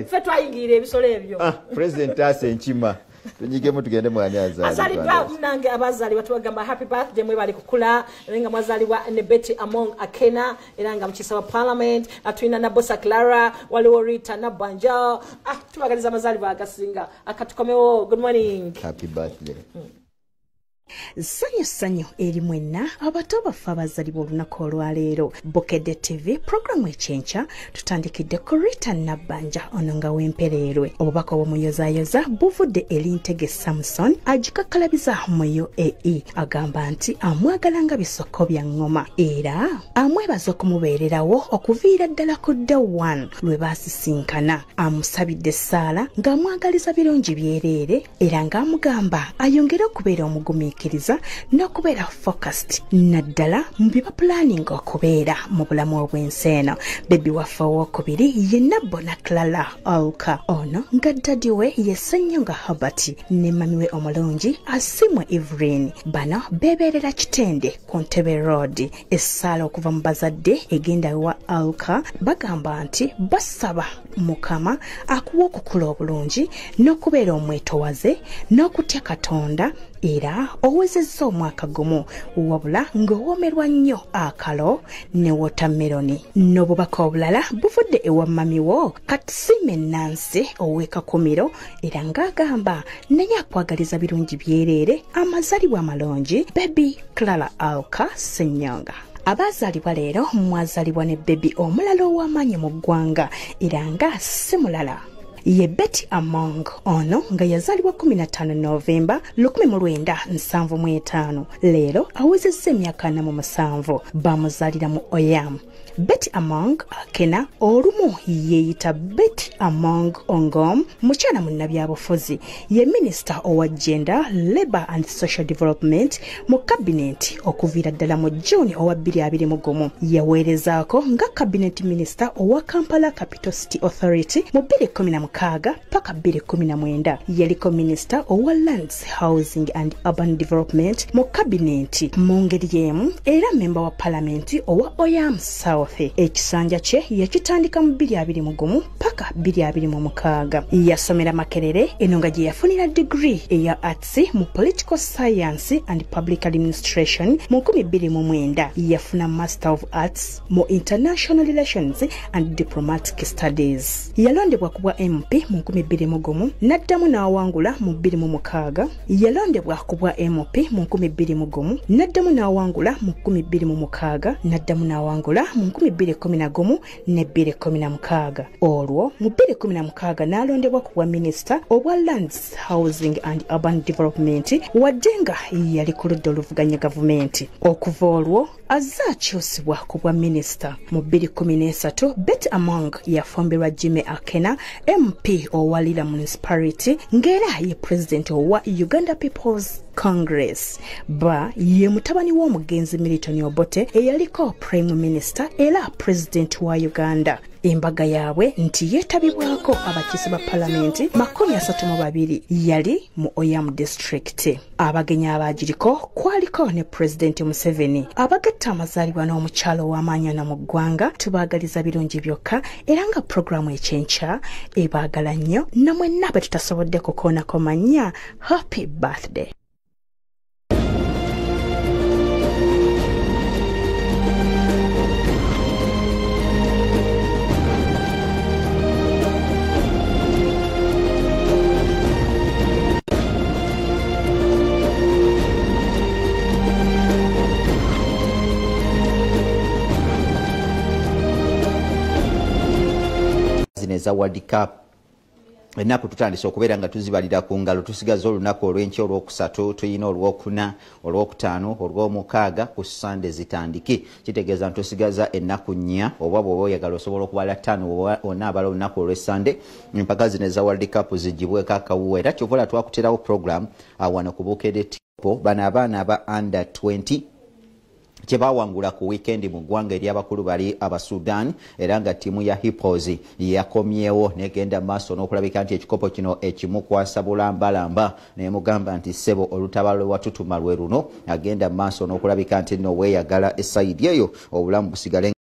ffe twayingirira ebisolo ebyo. President, taasa enkima. Tunyigemu tugende mwani azaali. Azaliddwa munange, abazaalibwa tubagamba happy birthday, mwebali kukula, era nga mwazaalibwa ne Betty Among Akena, era nga mukiisa wa parliament. Tulina Nabosa Clara, waliwo Rita Nabanja. Tubagaliza amazaalibwa agasinga. Akatukomewo, good morning. Happy birthday. Ssanyu ssanyu eri mwenna abato baffe abazaalibwa olunaku olwaleero. Bukedde TV puroguramu ekyenkya tutandikidde ku Rita Nabbanja, ono nga wempereerwe. Obubaka obumuyozaayoza buvudde eri Ntege Samson agikakkalabiza mu UAE. Agamba nti amwagala nga bisoko bya ŋŋoma, era amwebaza okumubeererawo okuviira ddala ku day one lwe baasisinkana. Amusabidde essaala ng'amwagaliza birungi byereere, era ng'amugamba ayongere okubeera omugumiikiriza n'okubeera focused, naddala mu bye bapulaninga okubeera mu bulamu obw'ensi eno. Baby waffe owookubiri ye Nabbona Clara Alka, ono nga daddy we ye Ssenyonga Herbert ne mummy we omulungi Asimwe Evelyn. Bano beebeerera Kitende ku Ntebe Road. Essaala okuva mu bazadde egenda ewa Alka, bagamba nti basaba Mukama akuwa okukula obulungi n'okubeera omwetowaze n'okutya Katonda, era owezezza omwaka gumu wabula ng'owoomerwa nnyo akalo ne wotameroni. N'obubaka obulala buvudde ewa mummy wo Katusime Nansi ow'e Kakumiro, era ng'agamba naye akwagaliza birungi byereere, amazaalibwa amalungi, baby Clara Alka Ssenyonga. Abazaalibwa leero mwazaalibwa ne baby omulala ow'amaanyi mu ggwanga, era nga si mulala ye Betty Among, ono nga yazaalibwa 15 Novemba 1975, leero awezezza emyaka 47. Bamuzaalira mu Oyam. Betty Among Akena, olumu yeeyita Betty Among Ongom, mukyala munnabyabufuzi, ye minisita owa Gender, Labour and Social Development mu kabineti okuviira ddala mu Juni owa 2021. Yaweerezaako nga cabinet minisita owa Kampala Capital City Authority mu 2016 paka 2019. Yaliko minisita owa Lands, Housing and Urban Development mu kabineti. Mu ngeri y'emu era memba wa palamenti owa Oyam South. Health. Ekisanja kye yakitandika mu 2021 paka 2026. Yasomera Makerere, eno nga gye yafunira degree eya Arts mu Political Science and Public Administration mu 2009. Yafuna Master of Arts mu International Relations and Diplomatic Studies. Yalondebwa ku bwa MP mu 2001 n'addamu n'awangula mu 2006. Yalondebwa ku bwa MP mu 2001 n'addamu n'awangula mu 2006 n'addamu n'awangula mu 2011 ne 2016. Olwo mu 2016 n'alondebwa ku bwa minisita obwa Lands, Housing and Urban Development, wadde nga yali ku ludda oluvuganya gavumenti. Okuva olwo azze akyusibwa ku bwa minisita. Mu 2013 Betty Among yafumbirwa Jimmy Akena, MP owa Lira Municipality, ng'era ye pulezidenti owa Uganda People's Congress. Ba ye mutabani w'omugenzi Milton Obote eyaliko Prime Minister era President wa Uganda. Embaga yaabwe nti yeetabibwako abakiise ba palamenti 32 yali mu Oyam District. Abagenyi abaagiriko kwaliko ne Pulezidenti Museveni. Abagatta amazaalibwa n'omukyalo ow'amaanyi ono mu ggwanga tubaagaliza birungi byokka, era nga puroguramu ekyenkya ebaagala nnyo, namwenna bwe tutasobodde kukoonako mannya. Happy birthday. Eza World Cup ennaku tutandise okubeera nga tuzibalira ku ngalo. Tusigaza olunaku olw'enkya olwokusatu, tuyina olwokuna, olwokutaano, olwomukaaga ku Sande zitandike. Kitegeeza nti tusigaza ennaku 4, oba bw'oba oyagala osobola okubala 5 onaabala olunaku olw'Essande empaka zino eza World Cup zigibweko akawuwa. Era kyova twakuterawo program wano ku Bukedde Tipo, bano abaana aba under 20 kyebawangula ku weekend mu ggwanga ery'abakulu bali aba Sudan, era nga ttiimu ya Hippos yakomyewo negenda maaso n'okulabika nti ekikopo kino ekimukwasa bulambalamba, nemugamba nti ssebo olutabaalo lwe watutuma lwe luno. Agenda maaso n'okulabika nti nno weeyagala esayidi eyo obulamu busigale